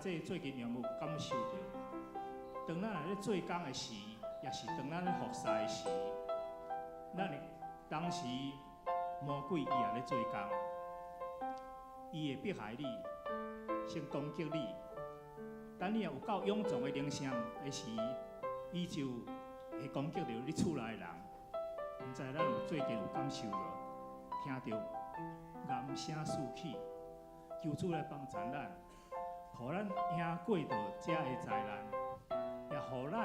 這最近有無感受著？當咱若咧做工的時，抑是當咱咧服侍的時，咱會當時魔鬼伊也咧做工，伊會迫害你，先攻擊你。等你若有夠勇壯的靈性的時，伊就會攻擊著你厝內的人。毋知咱有最近有感受無？聽著雁聲四起，求主來幫助咱，予咱贏過著這个災難，也予咱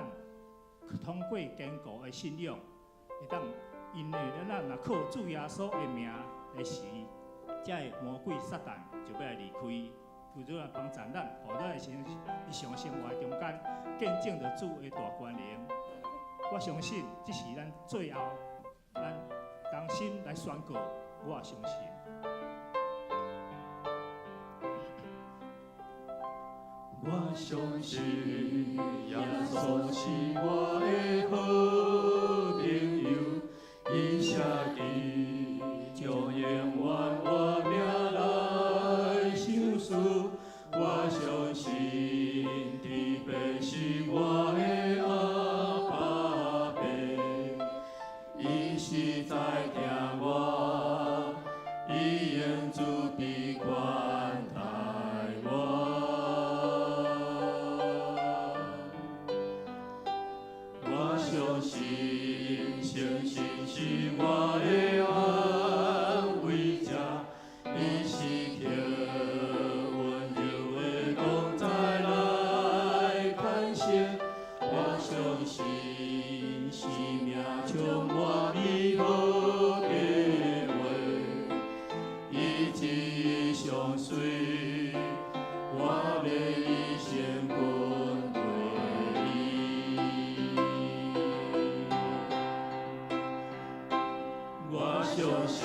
通過堅固的信仰，會當因為咱若靠主耶穌的名的時，這个魔鬼撒旦就欲來離開。求主來幫助咱，予咱的生日常生活中間見證著主的大權能。我相信這是咱最後，咱同心來宣告，我相信。我相信耶穌是我的好朋友，伊寫記將永遠我命來相思。我相信天父是我的阿爸父，伊實在疼我，伊用慈悲款待我。我相信聖神是我的安慰者，伊時刻溫柔的同在來牽引。我相信生命充滿美好計劃，伊旨意相隨，我欲一生跟隨伊。我相信，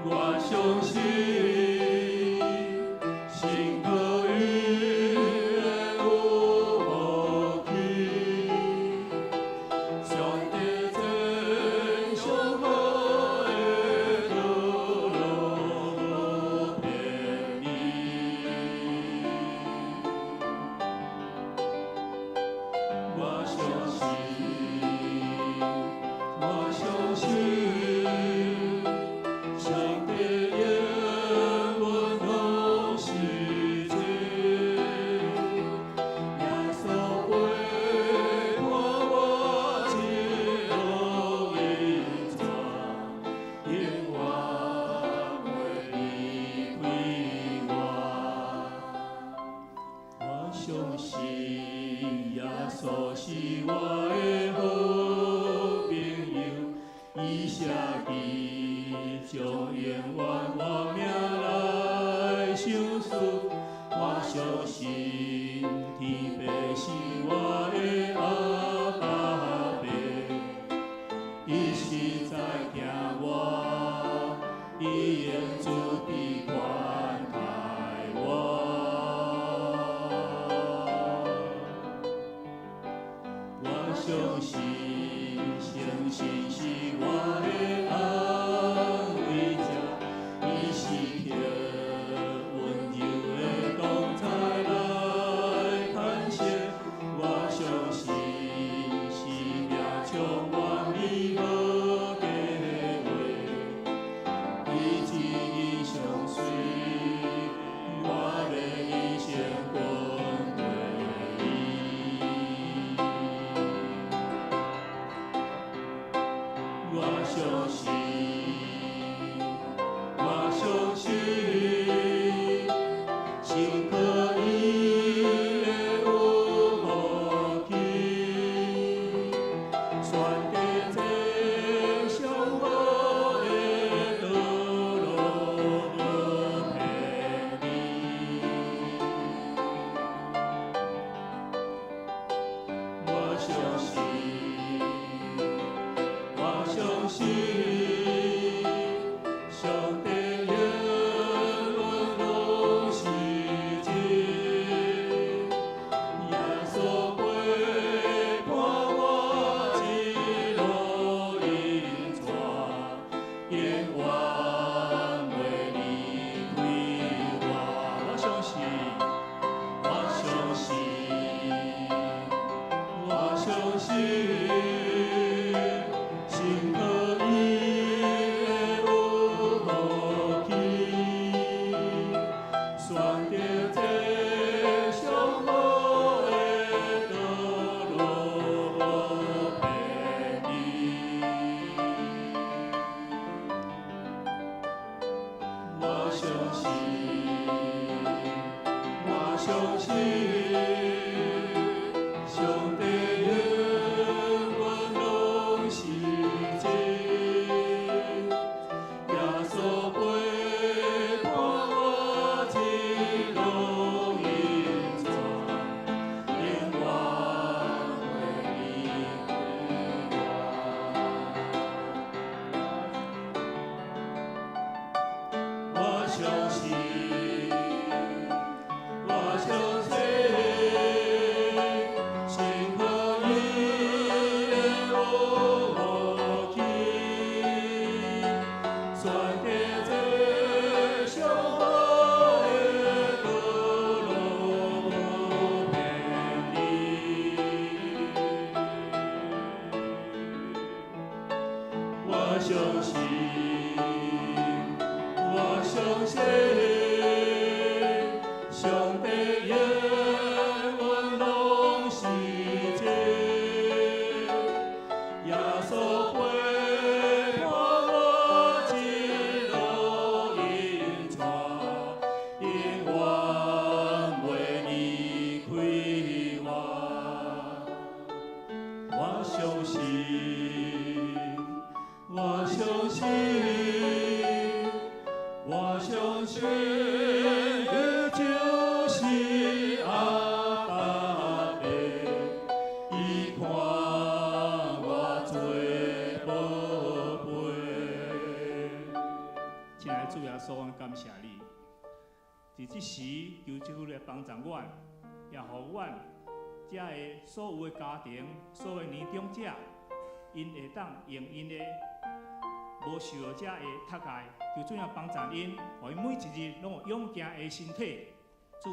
我相信，神可以的有福氣，上帝這上好的道路無偏離。我相信，我相信，上帝應允攏是真。耶穌陪伴我一路引帶，永遠袂離開我。我相信耶穌是我的好朋友，伊寫記將永遠我命來相思。我相信天父是我的阿爸父，伊實在疼我，伊用慈悲款待我。我相信聖神是我的安慰者，伊時刻溫柔的同在來牽引。我相信生命充滿美好計劃，伊旨意相隨，我欲一生跟隨伊。我相信，我相信，神可以的有福氣，選擇這上好的道路無偏離。我相信，我相信，上帝應允攏是真。耶穌陪伴我一路引帶，永遠袂離開我。我相信，相信，我相信，上帝應允攏是真。耶穌陪伴我一路引帶，永遠袂離開我。我相信，我相信，我相信，伊就是阿爸父，伊看我做寶貝。親愛的主耶穌，阮感謝你。佇這時，求主來幫助阮，也予阮遮的所有的家庭、所有的年長者，𪜶會當用𪜶的無受到遮的迫害，求主也幫助𪜶，予𪜶每一日攏有勇健的身體。主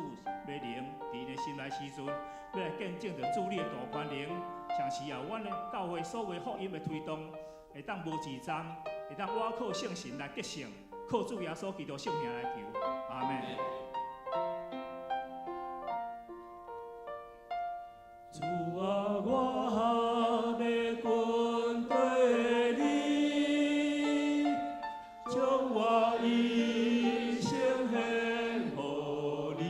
欲靈佇𪜶的心內時陣，欲來見證著主你的大權能，同時也有阮的教會所有的福音的推動，會當無滯暫，會當倚靠聖神來得勝，靠主耶穌基督聖名來求，阿們。主啊，我欲跟綴你，將我一生獻予你，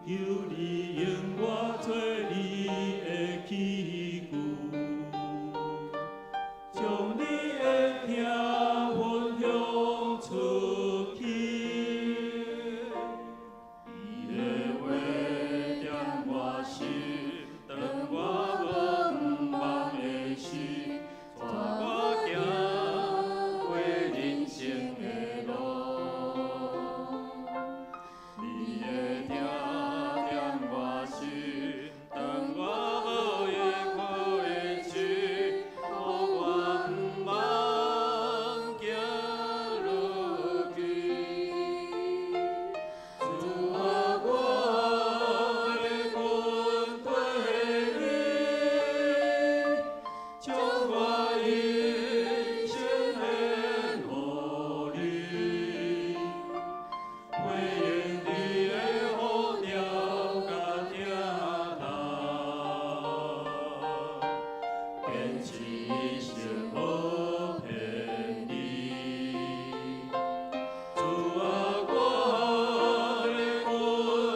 求你用我做你的器具，將你的疼分享出去。伊的話踮我心，當我無毋望的時，帶我行過人生的路。你的疼踮我心，當我無依靠的時，予我毋茫行落去。主啊，我欲跟綴你，將我一生獻予你，回應你的呼召佮疼痛，堅持一生無偏離。主啊，我欲跟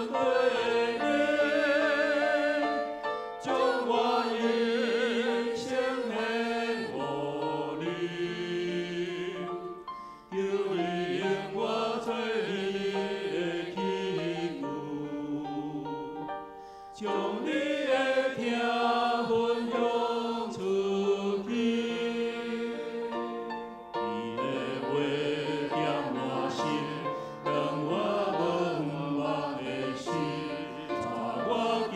綴你，將我一生獻予你，求你用我做你的器具，將你的疼分享出去。伊的話踮我心，當我無毋望的時，帶我行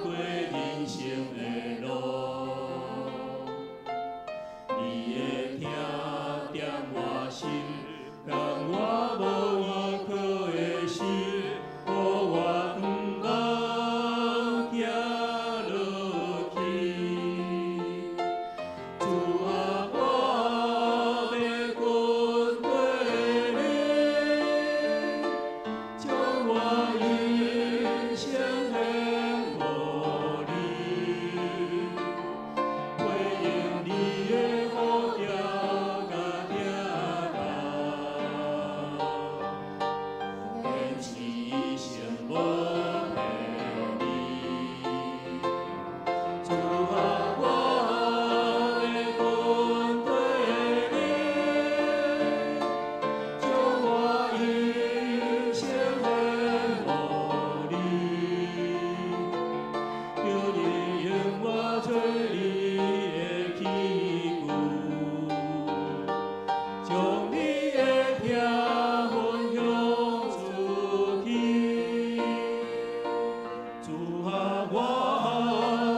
過人生的路。你的疼踮我心，當我無依靠的時，予我毋茫行落去。主啊，我欲跟綴你，將我一生獻予你，回應你的呼召佮疼痛，堅持一生無偏離。主啊，我欲跟綴你，將我一生獻予你，求你用我做你的器具，將你的疼分享出去。主啊，我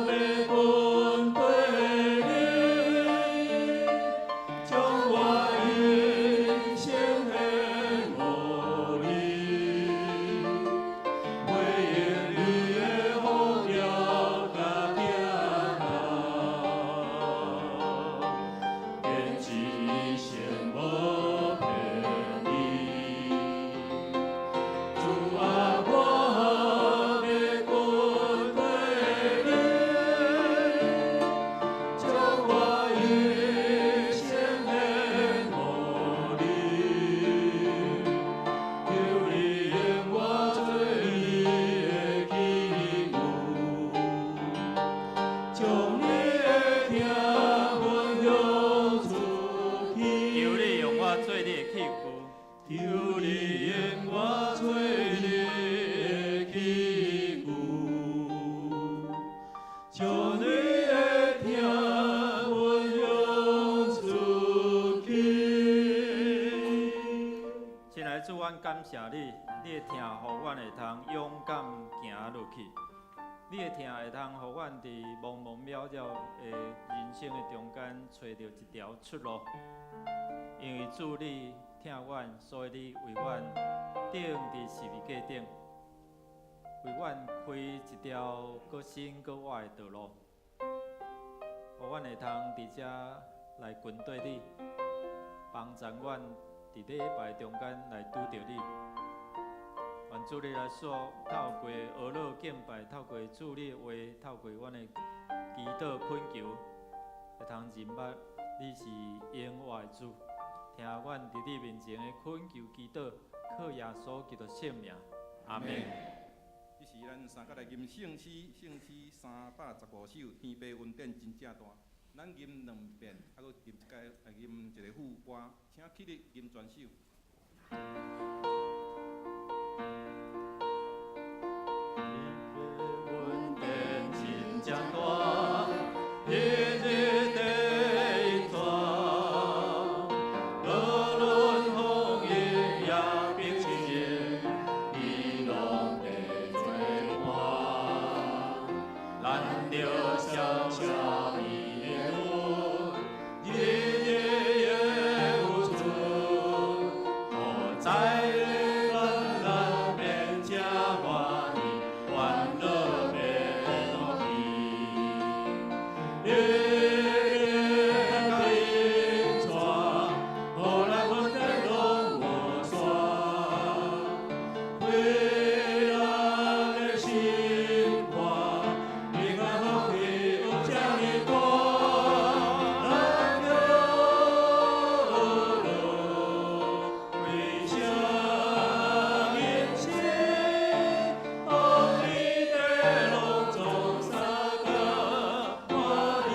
欲跟綴你，將我一生獻予你，回應你的呼召佮疼痛，感謝你，你的疼予阮會通勇敢行落去，你的疼會通予阮佇茫茫渺渺的人生的中間揣著一條出路。因為主你疼阮，所以你為阮釘佇十字架頂，為阮開一條閣新閣活的道路，予阮會通佇遮來跟綴你，幫助阮佇禮拜中間來拄著你。願主你來賜透過哀樂敬拜，透過主你的話，透過阮的祈禱懇求，會通認捌你是永活的主。聽阮佇你面前的懇求祈禱，靠耶穌基督聖名，阿門。這時咱三角來吟聖詩，聖詩315首，天父恩典真正大。咱吟兩遍，啊，閣吟一擺，吟一個副歌，請起立吟全首。天父恩典真正大，日日地引帶，無論風雨也平靜，伊攏會做伴。咱著常常伊的恩，日日會有主，好在患難免這歡喜，歡樂免福氣。日日甲引帶，予咱恩典攏無煞，開咱的心肝，平安福氣有這呢大，咱著學樂，歸向人生，予天地攏總相共歡喜。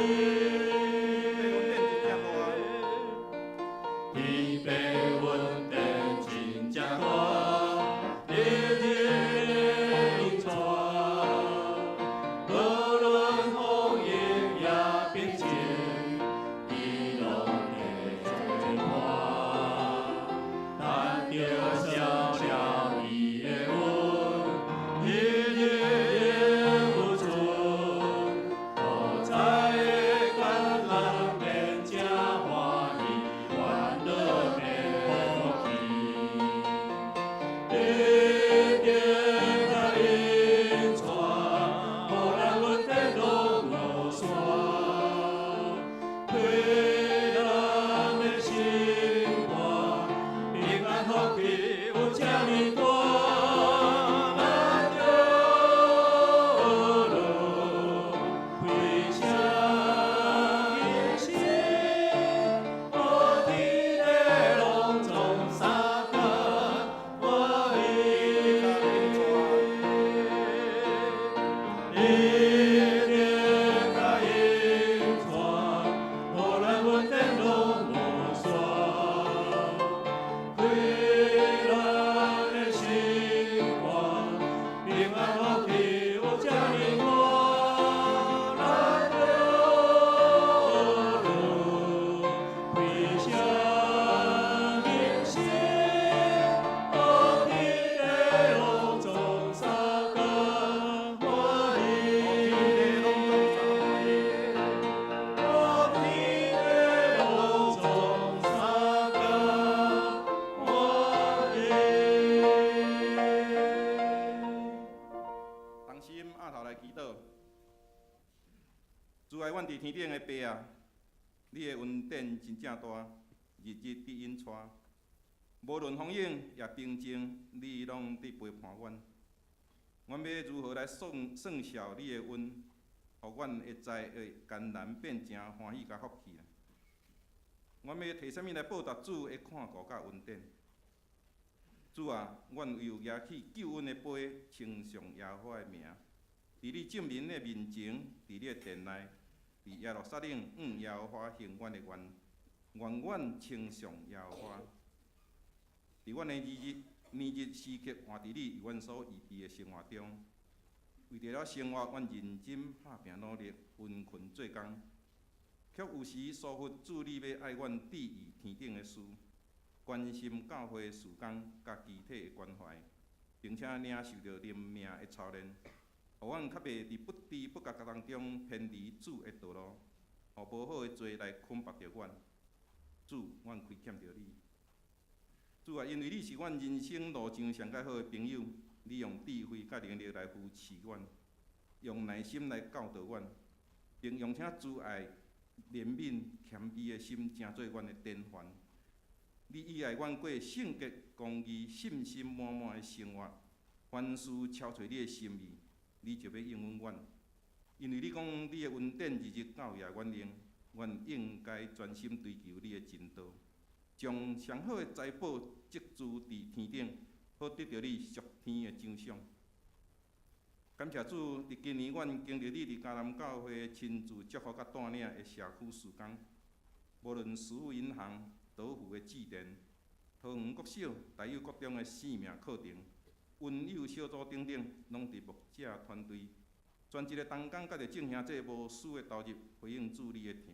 天父恩典真正大，天父恩典真正大，日日引帶，無論風雨也平靜，伊攏會做伴。咱著常常伊的恩，日日會有主，好在艱難免這歡喜，歡樂免福氣。一定甲引帶，予咱恩典攏無煞，開咱的心肝，平安福氣有這呢大，咱著學樂，歸向人生，予天地攏總相共歡喜。一定甲引帶，予咱恩典攏無煞，開咱的心肝，平安福氣有這呢大，咱著學樂，歸向人生，予天地攏總相共歡喜。予天地攏總相共歡喜。同心阿頭來祈禱。主愛阮佇天頂的爸啊，你的恩典真正大，日日佇引帶。無論風雨也平靜，你攏佇陪伴阮。阮欲如何來算算數你的恩，予阮會知會艱難變成歡喜佮福氣？阮欲提啥物來報答主的看顧佮恩典？主啊，阮唯有舉起救恩的杯，稱頌耶和華的名。佇你眾民的面前，佇你的殿內，佇耶路撒冷，向耶和華行阮的願，願阮稱頌耶和華。佇阮的日日年日時刻活佇你為阮所預備的生活中，為著了生活，阮認真拍拚努力，殷勤做工，卻有時疏忽主你欲愛阮注意天頂的事。關心教會事工佮肢體的關懷，並且領受著靈命的操練，予阮較袂佇不知不覺當中偏離主的道路，予無好的罪來捆縛著阮。主，阮虧欠著你。主啊，因為你是阮人生路上上較好的朋友，你用智慧佮能力來扶持阮，用耐心來教導阮，並用這慈愛、憐憫、謙卑的心，成做阮的典範。你喜愛阮過聖潔、公義、信心滿滿的生活，凡事超出你的心意，你就欲應允阮。因為你講你的恩典日日夠額阮用，阮應該專心追求你的真道，將上好的財寶積聚佇天頂，好得著你屬天的獎賞。感謝主，佇今年阮經歷你佇迦南教會親自祝福佮帶領的社區事工，無論食物銀行、德福的祭典、桃園國小、大有國中的生命課程、溫友小組等等，攏佇牧者團隊全職的同工佮著眾兄弟無私的投入，回應主你的疼，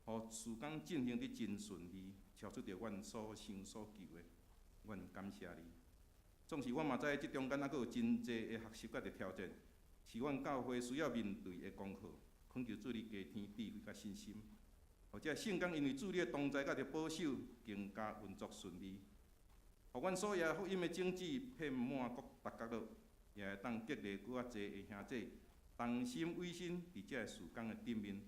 予事工進行得真順利，超出著阮所想所求的，阮感謝你。總是阮嘛知，這中間猶閣有真濟的學習佮著挑戰，是阮教會需要面對的功課。懇求主你加添智慧佮信心，予這聖工因為主你的同在佮著保守，更加運作順利。予阮所攜福音的種子遍滿各逐角落，也會當激勵閣較濟的兄弟同心委身佇這个事工的頂面。予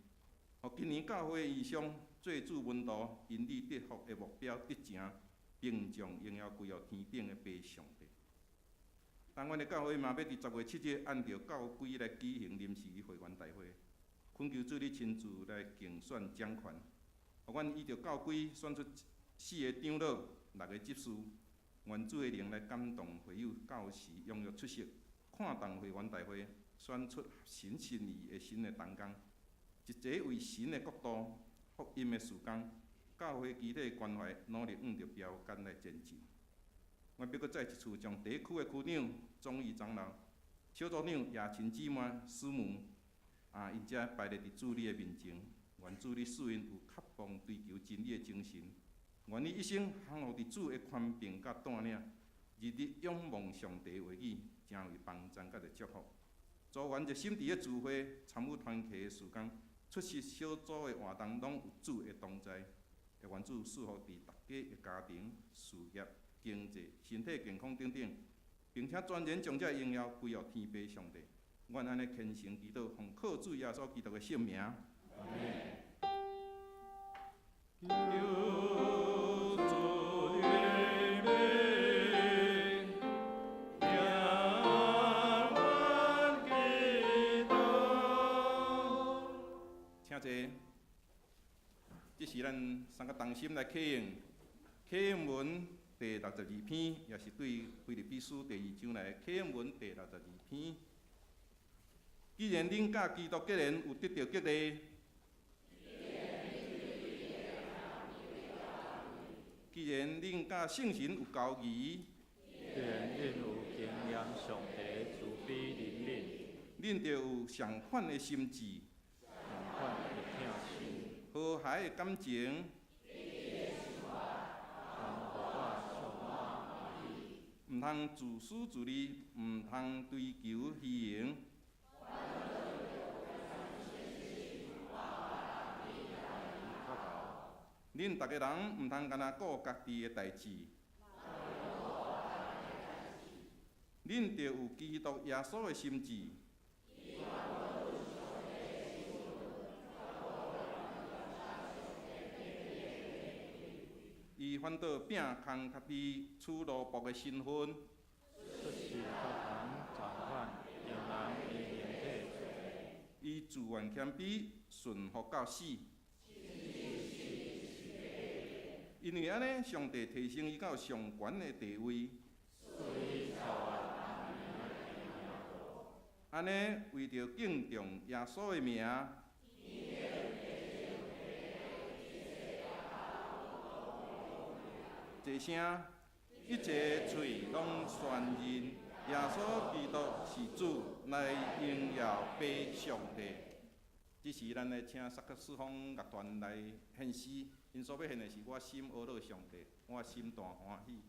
今年教會異象做主門徒，因你得福的目標達成，並將榮耀歸予天頂的父上帝。當阮的教會嘛欲佇10月7日按著教規來舉行臨時會員大會，懇求主你親自來競選掌權，予阮依著教規選出四个長老、六个執事，願主的靈來感動會友，到時踴躍出席，看重會員大會，選出神心意的新的同工，一齊為神的國度、福音的事工、教會肢體的關懷，努力向著標桿來前進。阮欲閣再一次將地區的區長、總議長老、小組長、雅琴姊妹、師母，啊，𪜶遮擺列佇主你的面前，願主你賜𪜶有渴望追求真理的精神，願伊一生降服佇主的權柄佮帶領，日日仰望上帝話語，成為幫贊佮著祝福。組員熱心佇咧聚會、參與團契的事工、出席小組的活動，攏有主的同在。願主賜福佇逐家的家庭、事業、經濟、身體健康等等，並且全然將這榮耀歸予天父上帝。阮按呢虔誠祈禱，奉靠主耶穌基督的聖名。阿們。求主的名，聽阮祈禱。請坐。這是咱三個同心來啟應，啟應文第六十二篇，也是對腓立比書第二章來啟應文第六十二篇。既然恁佮基督結連，有得著激勵；既然恁佮聖神有交誼；既然恁有經驗上帝慈悲憐憫，恁就有相款的心志，相款的疼惜，和諧的感情，毋通自私自利，毋通追求虛榮。恁逐个人毋通干焦顧家己的代誌，恁著有基督耶穌的心志。伊反倒摒空家己，取奴僕的身份。出世佮人仝款，用人的形體做。伊自願謙卑，順服到死。因為按呢，上帝提升伊到上懸的地位。按呢，為著敬重耶穌的名。齊聲，一切喙攏宣認耶穌基督是主，來榮耀父上帝。這時，咱來請薩克斯風樂團來獻詩。𪜶所欲獻的是我心呵咾上帝，我心大歡喜。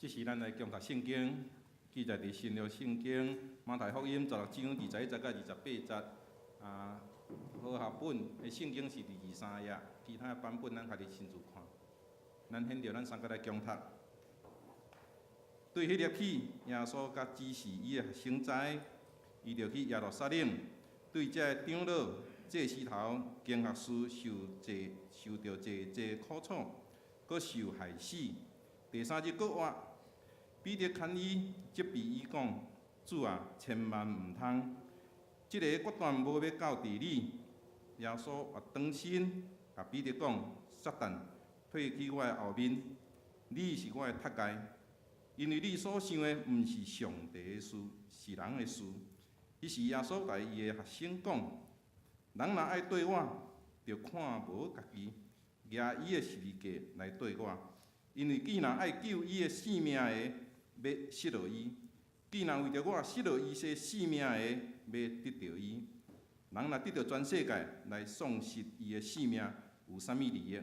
這時咱來恭讀聖經，記載佇新約聖經馬太福音16章21節到28節。啊，和合本的聖經是佇23頁，其他版本咱家己親自看。咱現著咱三個來恭讀。對彼日起，耶穌佮指示伊的學生知，伊著去耶路撒冷，對這个長老、祭司頭、經學士受著濟濟苦楚，閣受害死。第三日閣活。彼得牽伊，責備伊講：主啊，千萬毋通！這个決斷無欲到佇你。耶穌越轉身，共彼得講：撒旦，退去我的後面！你是我的踢礙，因為你所想的毋是上帝的事，是人的事。彼時耶穌共伊的學生講：人若愛綴我，著看無家己，舉伊的十字架來綴我。因為既若愛救伊的性命的，欲失落伊；既若為著我失落伊這性命的，欲得著伊。人若得著全世界來喪失伊的性命，有啥物利益？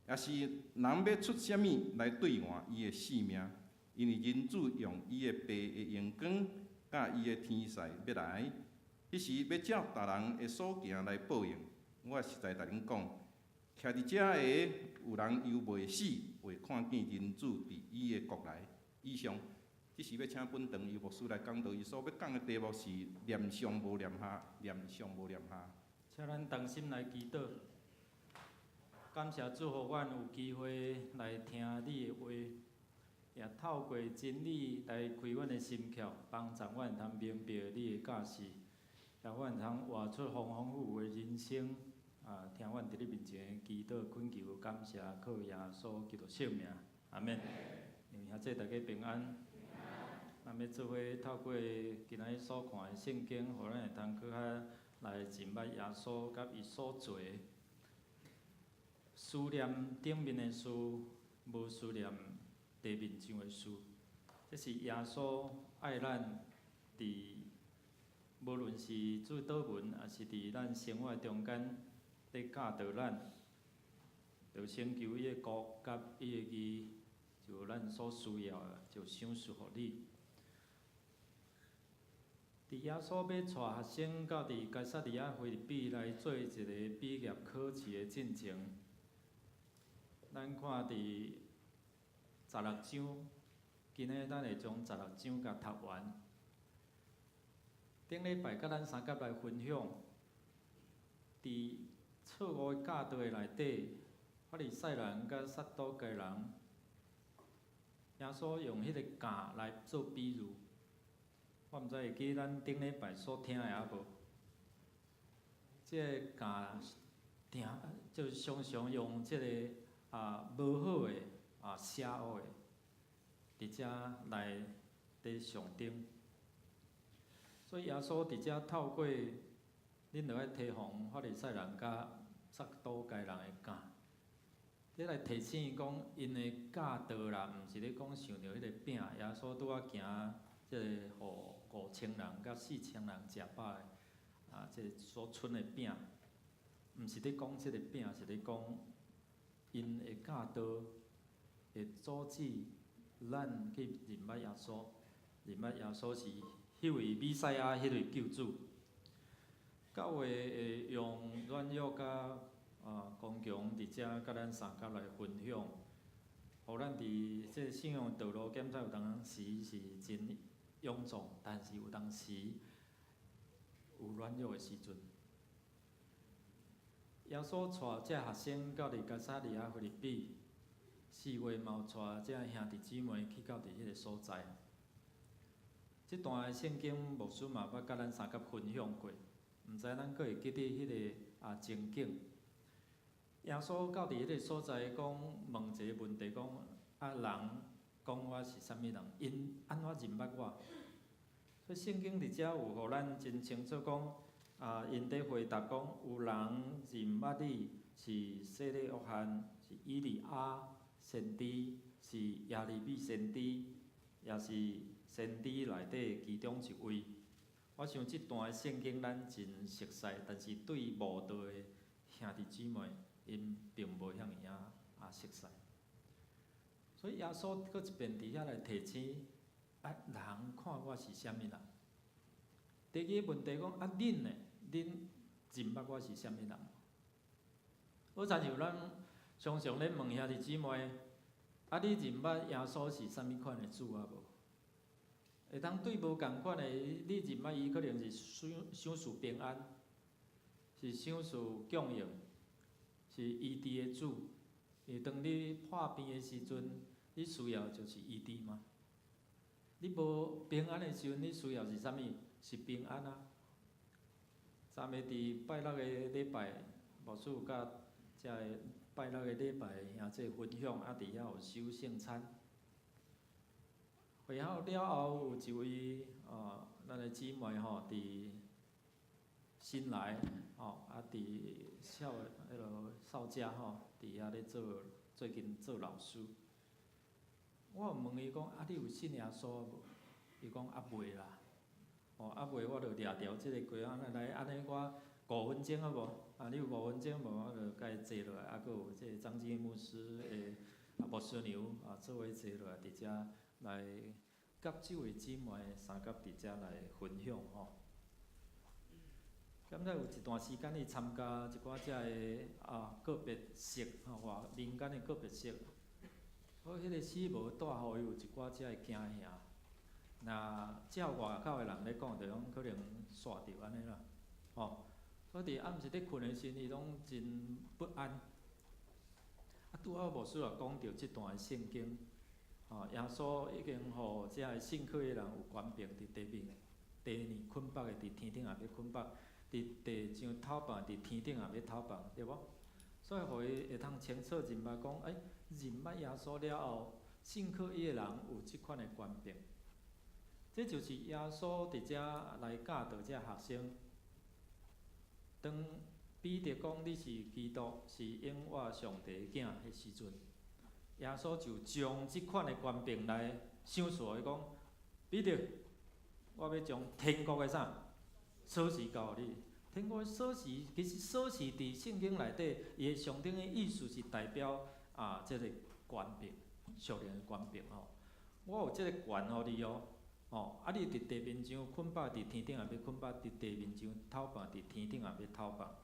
抑是人欲出啥物來兌換伊的性命？因為人子用伊的爸的榮光，佮伊的天使欲來，彼時欲照逐人的所行來報應。我實在共恁講，徛佇遮的有人猶未死，未看見人子佇伊的國來。以上，這時欲請本堂尤牧師來講道，伊所欲講的題目是念上無念下，念上無念下。請咱同心來祈禱，感謝主，予阮有機會來聽你的話，也透過真理來開阮的心竅，幫助阮會通明白你的教示，予阮會通活出豐豐富富的人生。啊，聽阮佇你面前祈禱懇求，感謝靠耶穌基督聖名，阿們。兄弟大家平安。咱欲做伙透過今仔日所看的聖經，予咱會通閣較來認捌耶穌佮伊所做的。思念頂面的事，無思念地面上的事。這是耶穌愛咱佇無論是主禱文，抑是佇咱生活中間，咧教導咱，著先求伊的國佮伊的義，就咱所需要的，就賞賜予你。佇耶穌欲帶學生到佇該撒利亞腓立比來做一个畢業考試的進前，咱看佇十六章，今日咱會將十六章共讀完。頂禮拜佮咱相佮來分享，佇錯誤的教導的內底，法利賽人佮撒都該人，耶穌用彼个酵來做比喻。我毋知會記咱頂禮拜所聽的抑無？這个酵定就常常用這个無好的邪惡的，佇遮來佇象徵。所以耶穌佇遮透過，恁著愛提防法利賽人佮撒都該人的酵，這來提醒講，𪜶的教導啦，毋是咧講想著彼個餅。耶穌拄仔行這个予5000人佮4000人食飽的，這个所賰的餅，毋是咧講這个餅，是咧講𪜶的教導會阻止咱去認捌耶穌，認捌耶穌是彼位彌賽亞，彼位救主。教會會用軟弱佮剛強佇遮佮咱相佮來分享，予咱佇這信仰道路檢查有當時是真勇壯，但是有當時有軟弱的時陣。耶穌帶這學生到佇該撒利亞腓立比，4月嘛有帶這兄弟姊妹去到佇彼个所在。這段的聖經牧師嘛捌佮咱相佮分享過，毋知咱閣會記得彼个情景。耶穌到佇彼个所在，講問一个問題，講啊人講我是啥物人？𪜶按怎認捌我？所以聖經佇遮有予咱真清楚講，𪜶佇回答講，有人認捌你是洗禮約翰，是以利亞先知，是耶利米先知，抑是先知內底其中一位。我想這段的聖經咱真熟悉，但是對慕道的兄弟姊妹，𪜶並無遐爾仔熟悉。所以耶穌閣一遍佇遐來提醒，啊，人看我是啥物人？第二個問題講，啊，恁呢？恁認捌我是啥物人？好親像咱常常咧問兄弟姊妹，啊，你認捌耶穌是啥物款的主啊無？會當對無仝款的，你認捌伊可能是賞賞賜平安，是賞賜供應，是醫治的主。因為當你破病的時陣，你需要就是醫治嘛。你無平安的時陣，你需要是啥物？是平安啊。昨暝佇拜六的禮拜，牧師有佮遮个拜六的禮拜兄弟分享，啊，佇遐有守聖餐。會後了後，有一位哦，咱的姊妹吼，佇新來吼，啊，佇少彼落少家吼，佇遐咧做，最近做老師。我有問伊講，啊，你有信耶穌無？伊講猶未啦。哦，猶未，我就掠著這个機會，來按呢我五分鐘好無？啊，你有五分鐘無？我就共伊坐落來，啊，閣有這个張金牧師的啊牧師娘啊，做伙坐落來佇遮來，佮這位姊妹相佮佇遮來分享吼。敢若有一段時間，伊參加一寡遮个啊告別式吼，外民間的告別式。好，彼个死無帶予伊有一寡遮个驚嚇。若照外口的人咧講，就講可能煞著按呢啦，吼。所以佇暗時咧睏的時陣，伊攏真不安。啊，拄好牧師也講著這段聖經，吼，耶穌已經予遮个信靠伊的人有權柄佇地面，地面捆綁的佇天頂也欲捆綁，佇地上透放佇天頂也欲透放，對無？所以予伊會通清楚認捌講，欸，認捌耶穌了後，信靠伊的人有這款的權柄。這就是耶穌佇遮來教導這學生。當彼得講你是基督，是永活上帝的囝彼時陣，耶穌就將這款的權柄來賞賜伊講：彼得，我欲將天國的啥鎖匙交予你。天國的鎖匙，其實鎖匙佇聖經內底，伊的象徵的意思是代表啊，這个權柄，屬靈的權柄吼。我有這个權予你哦，吼，啊，你佇地面上捆綁，佇天頂也欲捆綁；佇地面上透放，佇天頂也欲透放。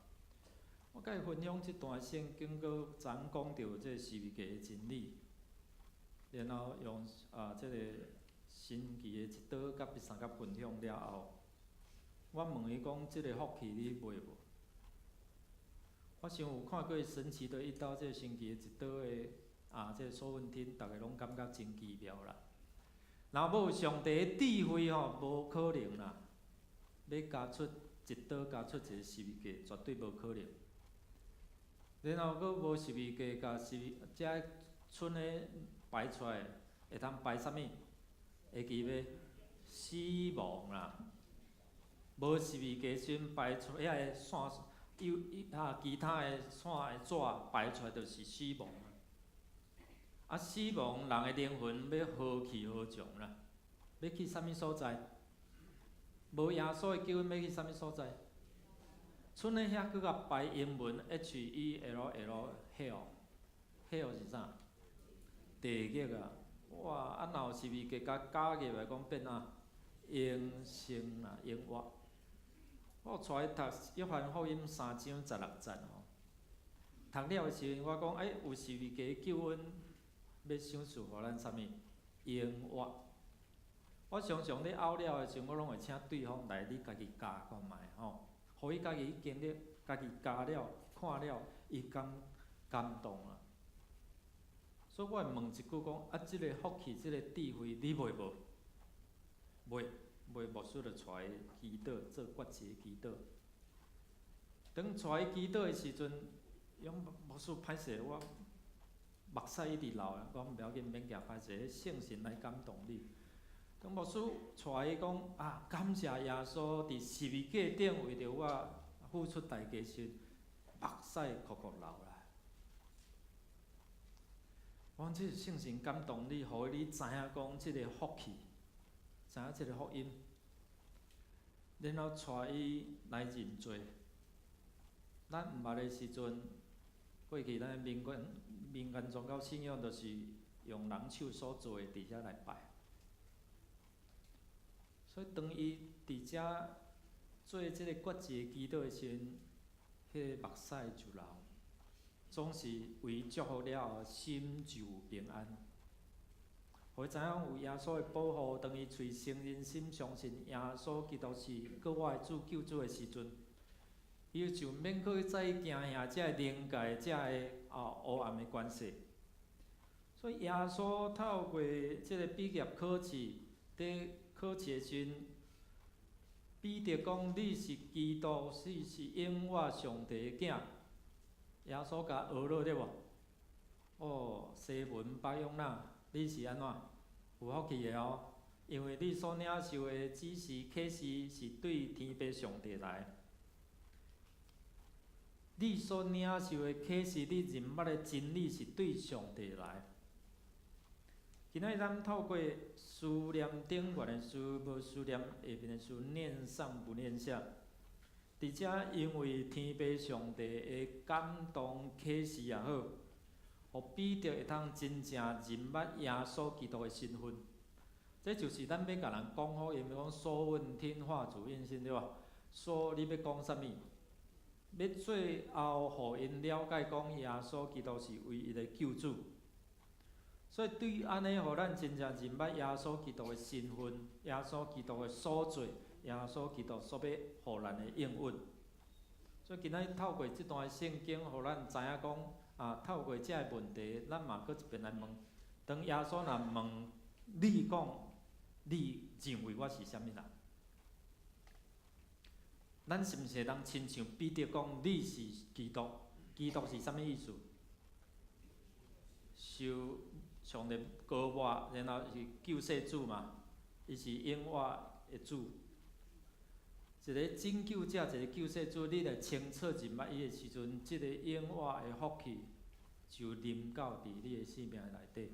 我佮伊分享這段聖經，閣昨講著這個十字架的真理，然後用啊這個神奇的一刀佮伊相佮分享了後，我問伊講：這個福氣你買無？我想有看過神奇的一刀，這個神奇的一刀的啊，這個所問聽，逐家攏感覺真奇妙啦。若無上帝的智慧吼，無可能啦。欲加出一刀，加出一個十字架，絕對無可能。然後閣無十字架，共十字遮賰的排出來，會通排啥物？會記袂？死亡啦！無十字架時陣排出遐个線，有啊其他的線的紙排出來就是死亡。啊，死亡人的靈魂欲何去何從啦？欲去啥物所在？無耶穌的救恩欲去啥物所在？賰咧遐閣共排英文 H E L L hell，hell 是啥？地獄啊！哇！啊，若有十字架共加入來講變啥？永生啦，永活。我帶伊讀約翰福音三章十六節吼，讀了的時陣，我講欸，有十字架救恩，欲賞賜予咱啥物？永活。我常常咧拗了的時陣，我攏會請對方來，你家己加看覓吼，予伊家己去經歷，家己加了看了，伊感感動啊。所以我會問一句講：啊，這个福氣，這个智慧，你買無？買，買牧師就帶伊祈禱，做決志祈禱。當帶伊祈禱的時陣，伊講牧師歹勢，我目屎一直流，講袂要緊，免驚歹勢，聖神來感動你。當牧師帶伊講啊，感謝耶穌佇十字架頂為著我付出代價時，目屎洞洞流啦。我講這是聖神感動你，予你知影講這个福氣，知影這个福音，然後帶伊來認罪。咱毋捌的時陣，過去咱民間民間宗教信仰就是用人手所做的佇遮來拜。所以當伊佇遮做這个決志的祈禱的時陣，彼个目屎就流，總是為祝福了後，心就平安。予伊知影有耶穌的保護，當伊揣承認心相信耶穌基督是閣我的主救主的時陣，伊就免閣再驚嚇這个靈界這个黑暗的權勢。所以耶穌透過這个彼得考試，佇考試的時陣，彼得講你是基督，是永活上帝的囝。耶穌共呵咾對無？哦，西門巴約那，你是按怎？有福氣的哦，因為你所領受的指示啟示是對天父上帝來。你所領受的啟示，你認捌的真理是對上帝來。今仔日咱透過思念頂懸的事，無思念下面的事，念上不念下。佇遮因為天父上帝的感動啟示也好，予彼得會通真正認捌耶穌基督的身份。這就是咱欲共人講福音，講說問聽話主應信對無？說你欲講啥物？欲最後予𪜶了解講耶穌基督是唯一的救主。所以對按呢，予咱真正認捌耶穌基督的身份，耶穌基督的所做，耶穌基督所欲予咱的應允。所以今仔日透過這段聖經，予咱知影講，透過這个問題，咱嘛閣一遍來問：當耶穌若問你講，你認為我是啥物人？咱是毋是會當親像彼得講，你是基督？基督是啥物意思？受上帝膏抹，然後是救世主嘛？伊是永活的主。一个拯救者，一个救世主，你來清楚認捌伊的時陣，這个永活的福氣就臨到佇你的生命內底。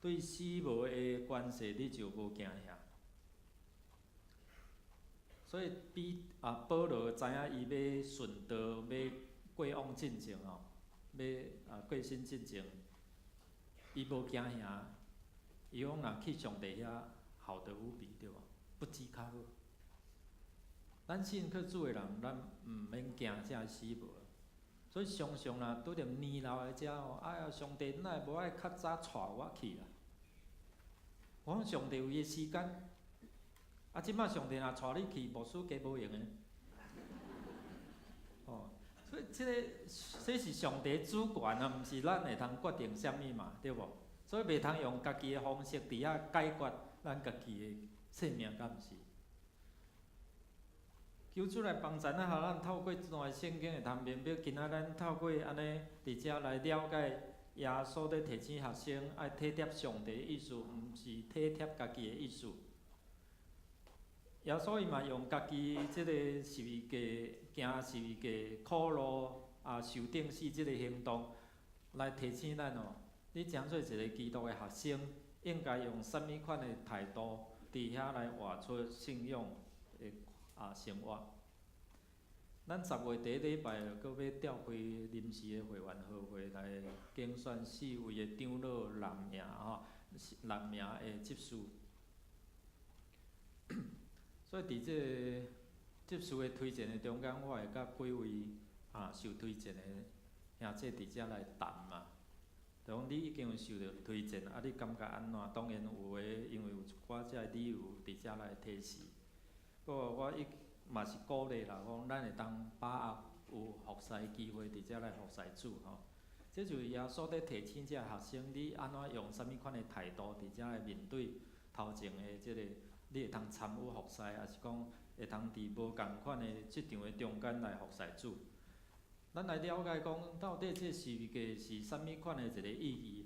對死亡的權勢，你就無驚嚇。所以保羅知影伊欲殉道，欲過往進前吼，欲過身進前，伊無驚嚇，伊講若去上帝遐好得無比，對無？不羈較好。咱信靠主的人，咱毋免驚這死亡。所以常常若拄著年老的遮吼，哎呀，上帝哪會無愛較早帶我去啦？我講上帝有伊的時間。啊，這擺上帝若帶你去，牧師加無閒的。哦，所以這个這是上帝主權啊，毋是咱會通決定啥物嘛，對無？所以袂通用家己的方式佇遐解決咱家己的生命，敢毋是？求主來幫助咱，予咱透過這段聖經會通明白，今仔咱透過按呢佇遮來了解耶穌咧提醒學生愛體貼上帝的意思，毋是體貼家己的意思。耶穌伊嘛用家己這个十字架行十字架苦路受釘死這个行動來提醒咱哦，你成做一个基督的學生，應該用啥物款的態度，佇遐來活出信仰的生活。咱10月第一禮拜閣欲召開臨時的會員合會來競選四位的長老六名吼，六名的執事。所以佇這个執事的推薦的中間，我會佮幾位受推薦的兄弟佇遮來談嘛。就講你已經有受著推薦，你感覺按怎？當然有的，因為有一寡這个理由佇遮來提示。不過我伊嘛是鼓勵啦，講咱會當把握有服侍機會，佇遮來服侍主吼。這就是耶穌咧提醒這个學生，你按怎用啥物款的態度佇遮來面對頭前的這个，你會通參與服侍，抑是講會通佇無仝款的職場的中間來服侍主。咱來了解講，到底這十字架是啥物款的一個意義？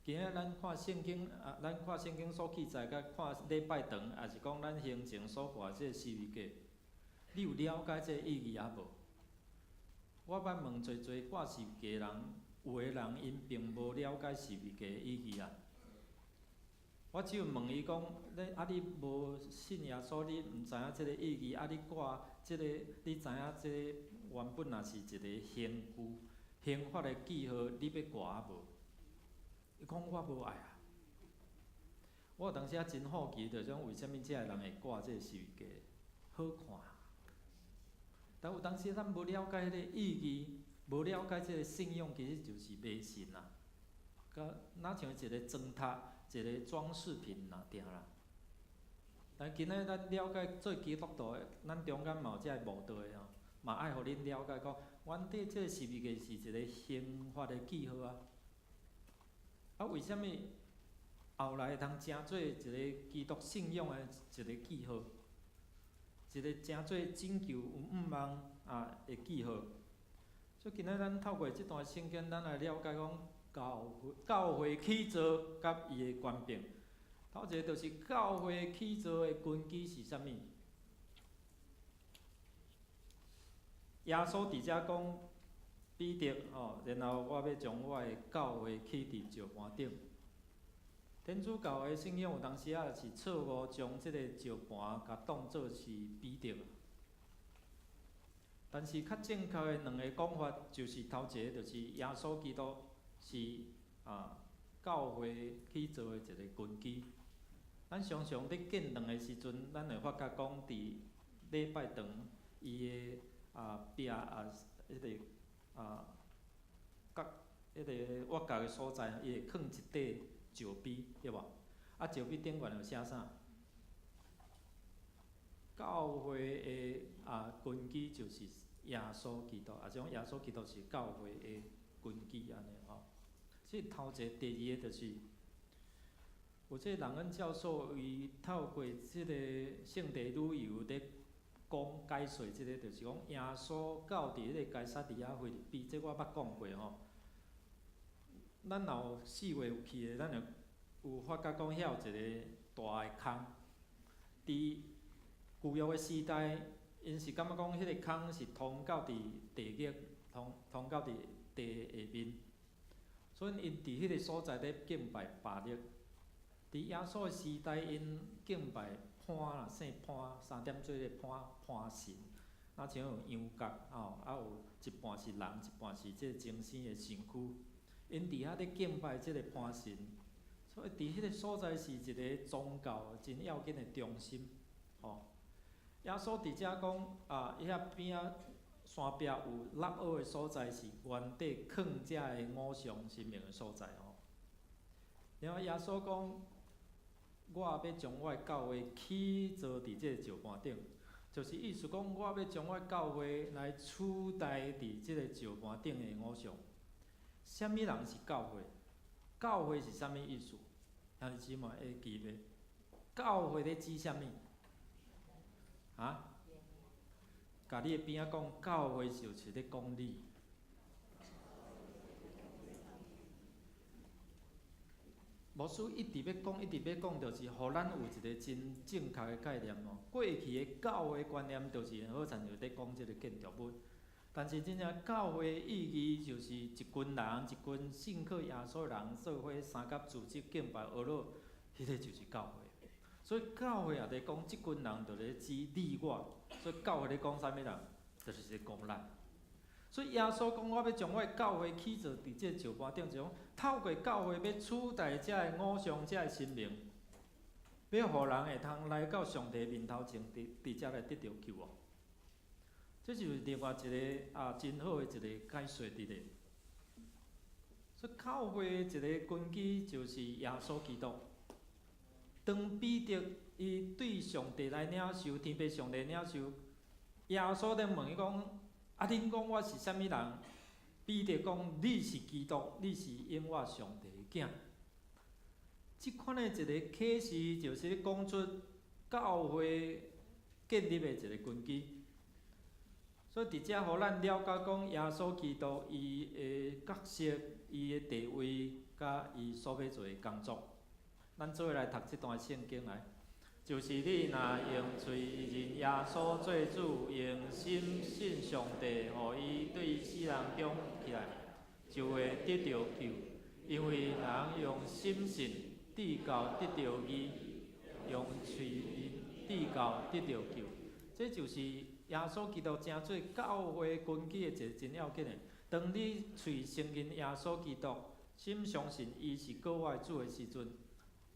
今仔咱看聖經啊，咱看聖經所記載，佮看禮拜堂，抑是講咱行前所掛這個十字架，你有了解這個意義抑無？我捌問濟濟掛十字架的人，有的人𪜶並無了解十字架的意義啊。我只有問伊講，你無信耶穌，你毋知影這个意義，你掛這个，你知影這个原本也是一个刑具、刑法的記號，你欲掛抑無？伊講我無愛啊。我有當時仔真好奇，就講為啥物遮个人會掛這个十字架，好看。但有當時咱無了解彼个意義，無了解這个信仰，其實就是迷信啦。佮若像一个磚塔，一个裝飾品爾定啦。但今仔咱了解做基督徒的，咱中間嘛有遮个慕道的吼，嘛愛予恁了解講，原底這个十字架是一个刑罰的記號啊。啊，為啥物後來會通成做一个基督信仰的一個記號？一個成做拯救有向望啊的記號。所以今仔咱透過這段聖經，咱來了解講教會教會起造佮伊的權柄。頭一個就是教會起造的根基是啥物？耶穌佇遮講彼得吼，然後我欲將我的教會起佇石盤頂。天主教的信仰有當時仔是錯誤將這個石盤共當做是彼得。但是較正確的兩個講法，就是頭一個就是耶穌基督是啊教會起造的一個根基。咱常常佇建堂的時陣，咱會發覺講佇禮拜堂伊的啊壁啊彼个啊角彼个挖角的所在，伊會囥一塊石碑，對無？啊，石碑頂懸有寫啥？教會的啊根基就是耶穌基督，啊，這種耶穌基督是教會的根基按呢吼。這頭一个，第二个就是，有這個朗恩教授伊透過這个聖地旅遊佇講解說，這个就是講耶穌到佇彼個該撒利亞腓立比，這我捌講過吼。咱若有四月有去的，咱就有發覺講遐有一个大的空。佇舊約的時代，𪜶是感覺講彼个空是通到佇地獄，通通到佇地下面，所以𪜶佇彼个所在咧敬拜巴力。佇耶穌的時代，𪜶敬拜潘啦，姓潘，三點水的潘，潘神，若像有羊角吼，啊有一半是人，一半是這个精生的身軀。𪜶佇遐咧敬拜這个潘神，所以佇彼个所在是一个宗教真要緊的中心，吼。耶穌佇遮講啊，伊遐邊仔山壁有凹凹的所在，是原底囥遮个偶像神明的所在吼。然後耶穌講，我欲將我的教會起造佇這个石盤頂，就是意思講，我欲將我的教會來取代佇這个石盤頂的偶像。啥物人是教會？教會是啥物意思？兄弟姊妹會記袂？教會咧指啥物？啊？共你的邊仔講，教會就是咧講你。牧師一直欲講，一直欲講，就是予咱有一个真正確的概念哦。過去的教會觀念就是好親像咧講這个建築物，但是真正教會的意義就是一群人，一群信靠耶穌的人，做伙相佮組織敬拜阿羅，彼个就是教會。所以教會也咧講，這群人就咧指你我，所以教會咧講啥物人，就是咧講咱。所以耶穌講，我欲將我的教會起造佇這個石盤頂，就講透過教會欲取代這个偶像、這个神明，欲予人會通來到上帝面頭前，佇佇遮來得著救哦。這就是另外一个啊，真好的一个解說佇咧。所以教會的一个根基就是耶穌基督。當彼得伊對上帝來領受，天父上帝領受，耶穌咧問伊講：啊，恁講我是啥物人？彼得講：你是基督，你是永活上帝的囝。這款的一个啟示，就是咧講出教會建立的一個根基。所以佇遮予咱了解講，耶穌基督伊的角色、伊的地位，佮伊所欲做的工作。咱做伙來讀這段聖經來，就是你若用喙認耶穌做主，用心信上帝，予伊對死人中起來，就會得著救。因為人用心信，直到得著義；用喙認，直到得著救。這就是耶穌基督成做教會根基的一个真要緊的。當你喙承認耶穌基督，心相信伊是閣活的主的時陣，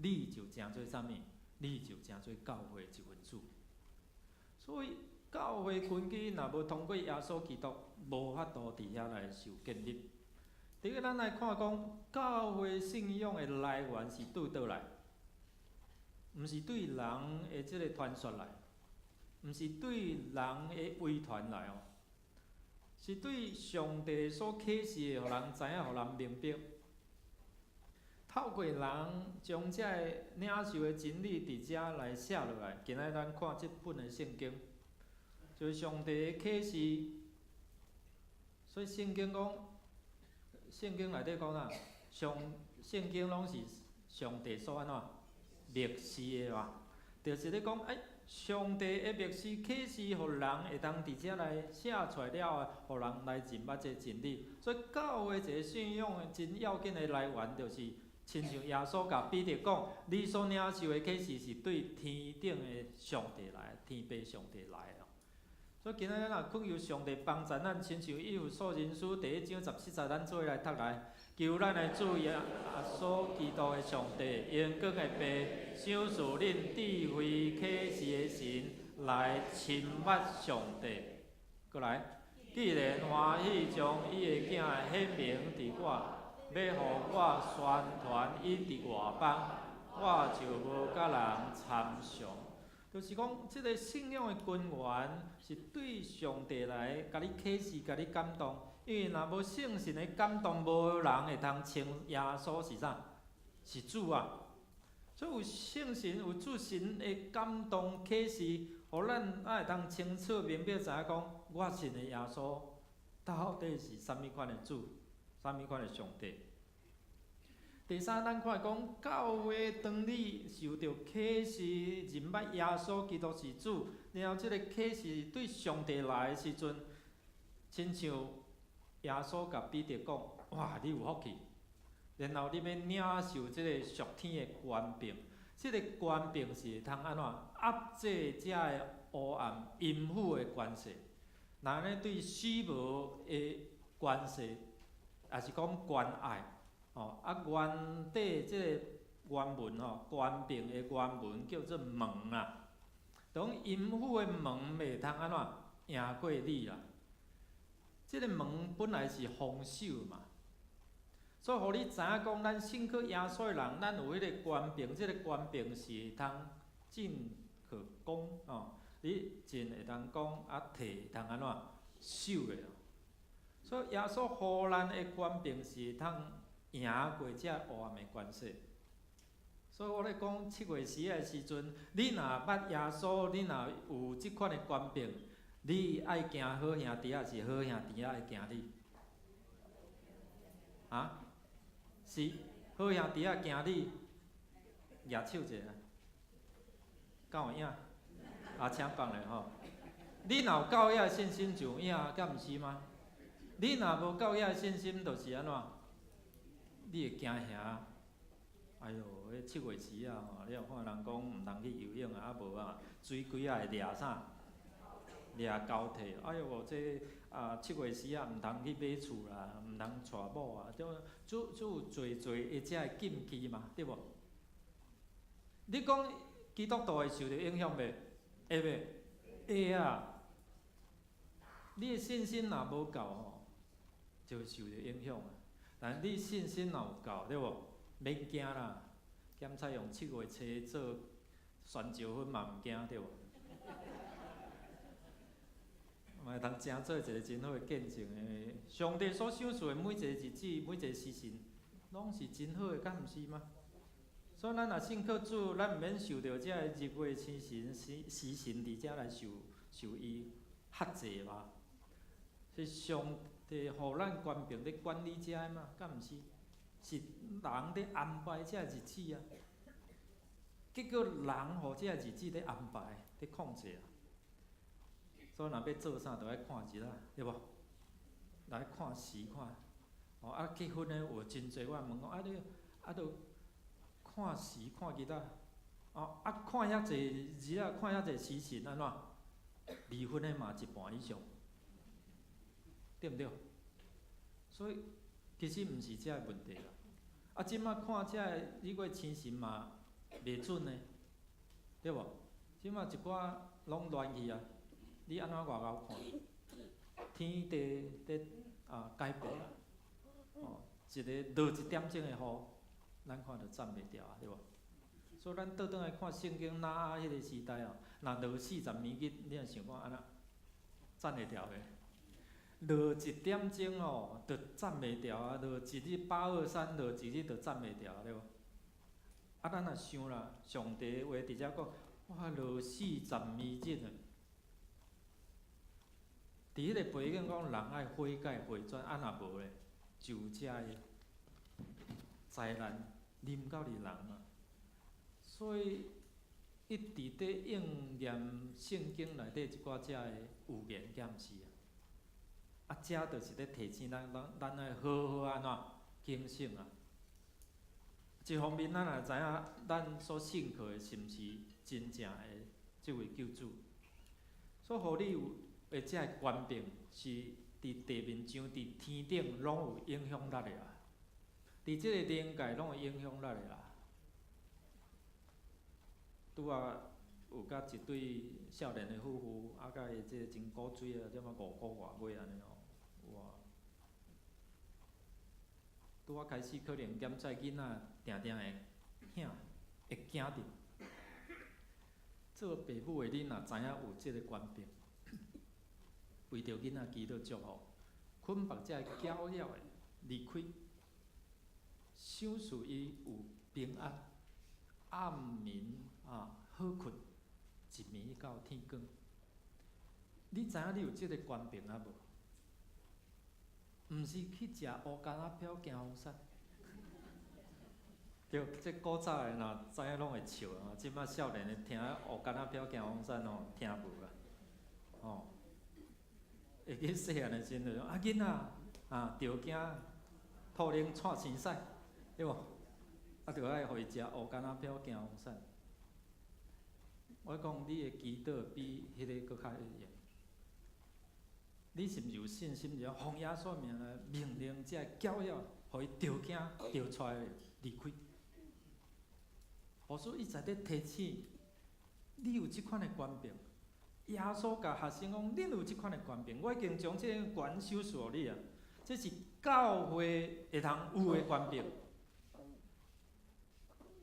你就成做啥物？你就成做教會一份子。所以教會根基若無通過耶穌基督，無法度佇遐來受建立。第一，咱來看講，教會信仰的來源是對佗來？毋是對人的這個傳說來，毋是對人的遺傳來哦，是對上帝所啟示的，予人知影，予人明白。透過人將這个領受的真理佇遮來寫落來。今仔日咱看這本的聖經，就是上帝的啟示。所以聖經講，聖經內底講啥？上聖經攏是上帝所按怎默示的嘛？就是咧講，上帝的默示啟示，予人會當佇遮來寫出來了後，予人來認捌這真理。所以教會一个信仰的真要緊的來源，就是親像耶穌共彼得講，你所領受的啟示是對天頂的上帝來，天父上帝來的。所以今仔日咱若懇求上帝幫助咱，親像以弗所人書第一章十四節，咱做伙來讀來，求咱的主耶穌基督的上帝，榮光的父，賞賜恁智慧啟示的神，來親捌上帝。閣來，既然歡喜將伊的囝顯明佇我，欲予我宣傳伊佇外邦，我就無佮人參詳。就是講，這个信仰的根源是對上帝來共你啟示、共你感動。因為若無聖神的感動，無人會通稱耶穌是啥？是主啊！所以有聖神、有主神的感動啟示，予咱會當清楚明白知影講，我信的耶穌到底是啥物款的主，啥物款的上帝。第三，咱看講教會當你受著啟示，認捌耶穌基督是主，然後這个啟示對上帝來的時陣，親像耶穌共彼得講：哇，你有福氣！然後你欲領受這个屬天的權柄，這个權柄是會通按怎壓制這个黑暗陰府的權勢，若按呢對死無的權勢，抑是講關愛。吼，啊，原底這个原文吼，權柄的原文叫做門啊。當陰府的門袂通按怎贏過你啦。這个門本來是防守嘛，所以予你知影講，咱信靠耶穌的人，咱有彼个權柄，這个權柄是會通進可攻吼，你進會當攻，啊退會通按怎守的。所以耶穌予咱的權柄是會通贏過這黑暗的權勢。所以我咧講七月時的時陣，你若捌耶穌，你若有這款的權柄，你愛驚好兄弟，抑是好兄弟愛驚你？啊？是好兄弟仔驚你？舉手者，敢有影？啊，請放咧吼。你若有夠遐信心就有影，敢毋是嗎？你若無夠遐信心，就是按怎？你會驚嚇？哎喲，彼七月時啊吼，你若看人講毋通去游泳啊，啊無啊，水鬼仔會掠啥？掠交替。哎喲，這啊七月時啊，毋通去買厝啦，毋通娶某啊，對，就就有濟濟的這个禁忌嘛，對無？你講基督徒會受著影響袂？會袂？會啊！你的信心若無夠吼，就會受著影響啊。但你信心若有夠，對無？免驚啦，檢查用七月初做宣召婚嘛毋驚，對無？嘛會通成做一个真好的見證的。上帝所賞賜的每一個日子、每一個時辰，攏是真好的，敢毋是嗎？所以咱若信靠主，咱毋免受著這个日月星辰、時時辰佇遮來受受伊轄制嘛。是上帝予咱權柄咧管理這个嘛，敢毋是？是人咧安排這个日子啊。結果人予這個日子咧安排、咧控制啊。所以若欲做啥，就愛看日啊，對無？來看時看。哦，啊，結婚的有真濟，我問講啊，你啊，著看時看日啊。哦，啊，看遐濟日啊，看遐濟時辰按怎？離婚的嘛一半以上，對毋對？所以其實毋是這个問題啦。啊，這馬看這个日月星辰嘛，袂準的，對無？這馬一寡攏亂去啊！你按怎外口看？天地佇啊改變啊！哦，一个落一點鐘的雨，咱看就站袂牢啊，對無？所以咱倒轉來看聖經，挪亞彼个時代哦，若落40暝日，你若想看按怎站會牢袂？落一點鐘哦，就站袂牢啊！落一日八二三，落一日就站袂牢，對無？啊，咱若想啦，上帝話佇遮講，哇，落四十暝日啊！佇彼个背景講，人愛悔改回轉，啊若無咧，就有遮个災難臨到佇人啊！所以一直佇應驗聖經內底一寡遮个預言，敢毋是啊？啊，遮就是咧提醒咱，咱咱愛好好按怎警醒啊！一方面，咱也知影咱所信靠的是毋是真正的這位救主，所以，予你有的這个權柄，是佇地面上、佇天頂攏有影響力的啊！佇這個靈界攏有影響力的啦。拄仔有佮一對少年的夫婦，啊，佮伊這個真古錐啊，這馬五個外尾按呢吼，有啊。拄仔開始可能檢查囡仔，定定會嚇，會驚著。做爸母的恁若知影有這个權柄，為著囡仔祈禱祝福，捆縛這个攪擾的離開，賞賜伊有平安，暗暝啊好睏，一暝到天光。你知影你有這个權柄啊無？毋是去食烏柑仔飄驚風散。對，這古早的若知影攏會笑啊，這馬少年的聽烏柑仔飄驚風散吼，聽無啊，吼。會記細漢的時陣就講啊囡仔啊，著驚吐奶蔡生屎，對無？啊，著愛予伊食烏柑仔飄驚風散。我講你的祈禱比彼个閣較會用。你是毋是有信心？就奉耶穌名來命令這个攪擾，予伊著驚著跩離開。牧師一直佇提醒你有這款的權柄。耶穌共學生講：恁有這款的權柄，我已經將這个權賞賜予你啊！這是教會會通有的權柄。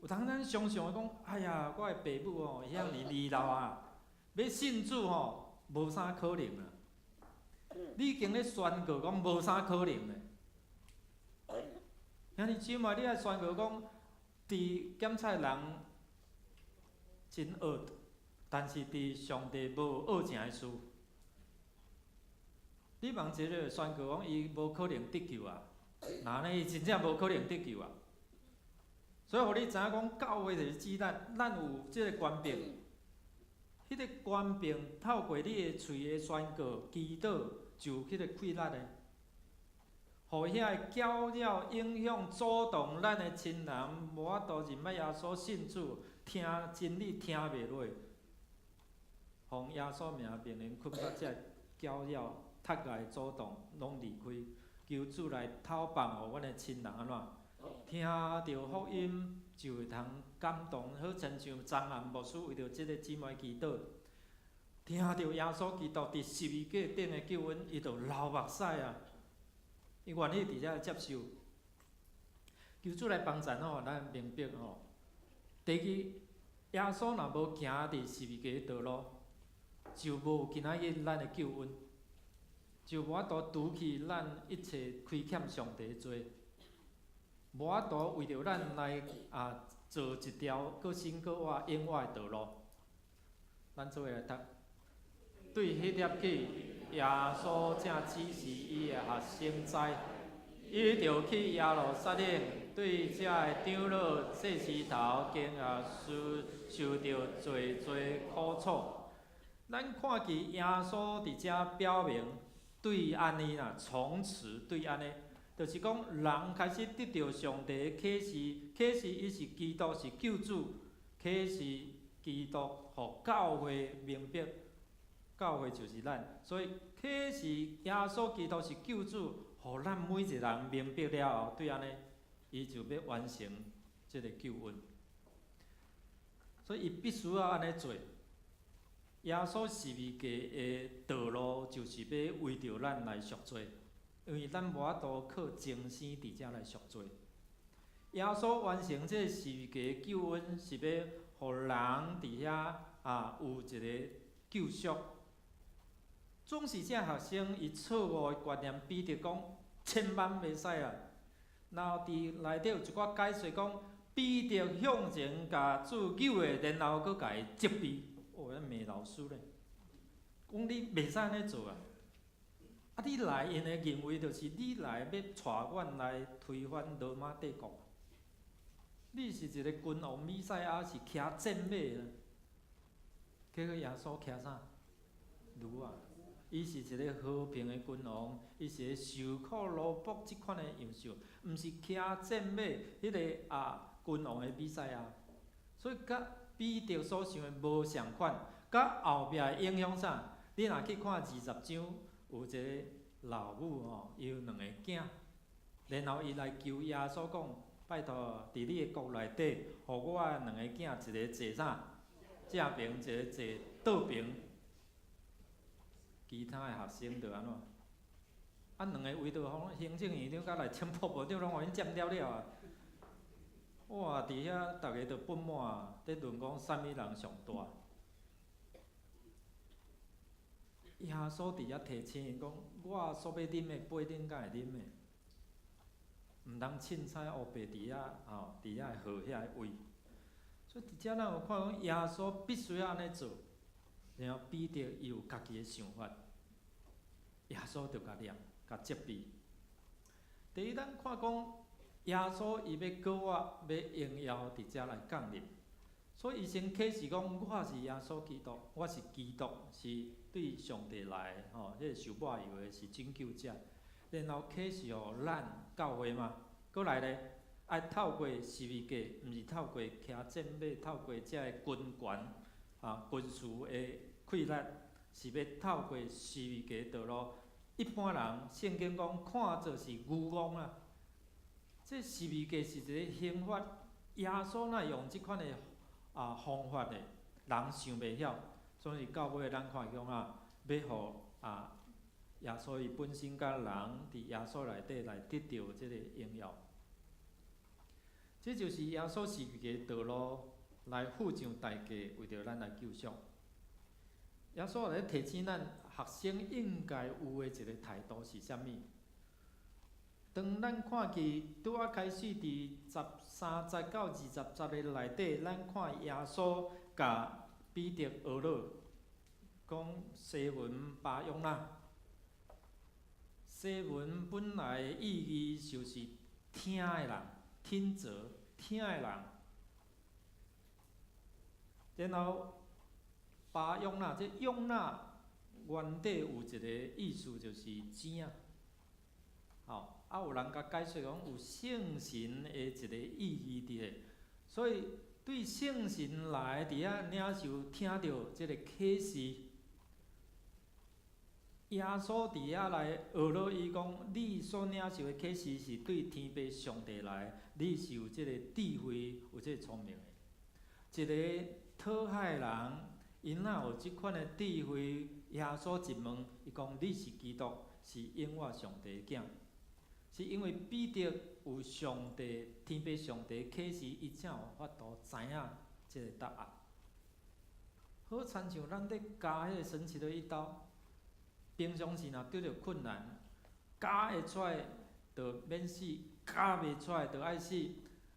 有當咱常常講：哎呀，我的爸母哦，遐爾年老啊，欲信主吼，無啥可能啊！你已經咧宣告講無啥可能咧。兄弟姊妹，你愛宣告講，佇檢察人真惡，但是佇上帝無惡成的事。你望一个宣告講，伊無可能得救啊？那呢，伊真正無可能得救啊？所以，予你知影講，教會就是指咱，咱有這个權柄。彼个權柄透過你的喙的宣告、祈禱，就有彼个氣力的，予遐个攪擾、影響、阻擋咱的親人，無法度認捌耶穌信主，聽真理聽袂落，奉耶穌名命令捆縛這个攪擾、窒礙、阻擋，攏離開，求主來透放予阮的親人按怎？聽著福音就會通感動，好親像張翰牧師為著這个姊妹祈禱，聽著耶穌基督佇十字架頂的救恩，伊就流目屎啊！伊願意佇遮接受，求主來幫助吼，咱明白吼。第二，耶穌若無行佇十字架道路，就無今仔日咱的救恩，就無法度除去咱一切虧欠上帝的罪。無法度為著咱來啊做一條閣新閣活永活的道路。咱做伙來讀。對彼粒起，耶穌正指示伊的學生知，伊著去耶路撒冷，對遮的長老、祭司頭、經學師受著濟濟苦楚。咱看見耶穌佇遮表明，對按呢啦，從此對按呢。就是講，人開始得著上帝的啟示，啟示伊是基督，是救主，啟示基督，予教會明白，教會就是咱，所以啟示耶穌基督是救主，予咱每一個人明白了後，對按呢，伊就欲完成這个救恩。所以伊必須要按呢做。耶穌十字架的道路，就是欲為著咱來贖罪，因為咱無法度靠精神佇遮來贖罪。耶穌完成這個十字架的救恩，是欲予人佇遐啊有一個救贖。總是這學生伊錯誤的觀念，彼得講千萬袂使啊！然後佇內底有一寡解說講，彼得向前共主搝的，然後閣共伊責備。哦，咱罵老師咧，講你袂使按呢做啊！啊，你來𪜶的認為就是你來欲帶阮來推翻羅馬帝國。你是一個君王彌賽亞，是騎戰馬的，結果耶穌騎啥？驢仔。伊是一個和平的君王，伊是個受苦奴僕這款的樣式，毋是騎戰馬彼個啊君王的彌賽亞。所以佮彼得所想的無仝款，佮後壁會影響啥？你若去看20章，有一個老母吼，伊有兩个囝，然後伊來求耶穌講：拜託，佇你的國內底，予我的兩個囝，一個坐啥？正爿，一個坐倒爿。其他的學生就按怎？啊，兩个位都予行政院長佮內政部部長攏予𪜶佔了了啊！哇，佇遐逐个都不滿，佇論講啥物人上大。耶穌佇遐提醒𪜶講：我所欲啉的杯，恁敢會啉的？毋通凊彩烏白佇遐吼，佇遐號遐个位。所以佇遮咱有看講，耶穌必須要按呢做，然後彼得伊有家己的想法，耶穌就共念，共責備。第一，咱看講耶穌伊欲閣活，欲榮耀佇遮來降臨，所以伊先啟示講，我是耶穌基督，我是基督，是對上帝來的吼，彼個受抹油的是拯救者。然後啟示予咱教會嘛，閣來咧，愛透過十字架，毋是透過騎戰馬，透過這个軍權啊軍事的氣力，是欲透過十字架道路。一般人聖經講看做是愚妄啊，這十字架是一个刑罰，耶穌哪會用這款的啊方法的，人想袂曉，所以到尾咱看講啊，欲予啊耶穌伊本身佮人佇耶穌內底來得著這个榮耀。這就是耶穌十字架道路來付上代價，為著咱來救贖。耶穌來提醒咱學生應該有的一个態度是啥物？當咱看見拄仔開始佇13節到20節的內底，咱看耶穌共彼得學落，講西門巴約拿。西門本來的意義就是聽的人，聽者，聽的人。然後巴約拿，這約拿原底有一个意思就是井，吼。啊，有人共解釋講有聖神的一个意義佇咧，所以對聖神來佇遐領受聽著這个啟示，耶穌佇遐來學落伊講，你所領受的啟示是對天父上帝來，你是有這个智慧，有這个聰明的。一个討海人，伊哪有這款的智慧？耶穌一問，伊講你是基督，是永活上帝的囝。是因為彼得有上帝天父上帝啟示，伊才有法度知影這个答案。好親像咱咧咬彼个神奇的一刀，平常時若拄著困難，咬會出來就免死，咬袂出來就愛死。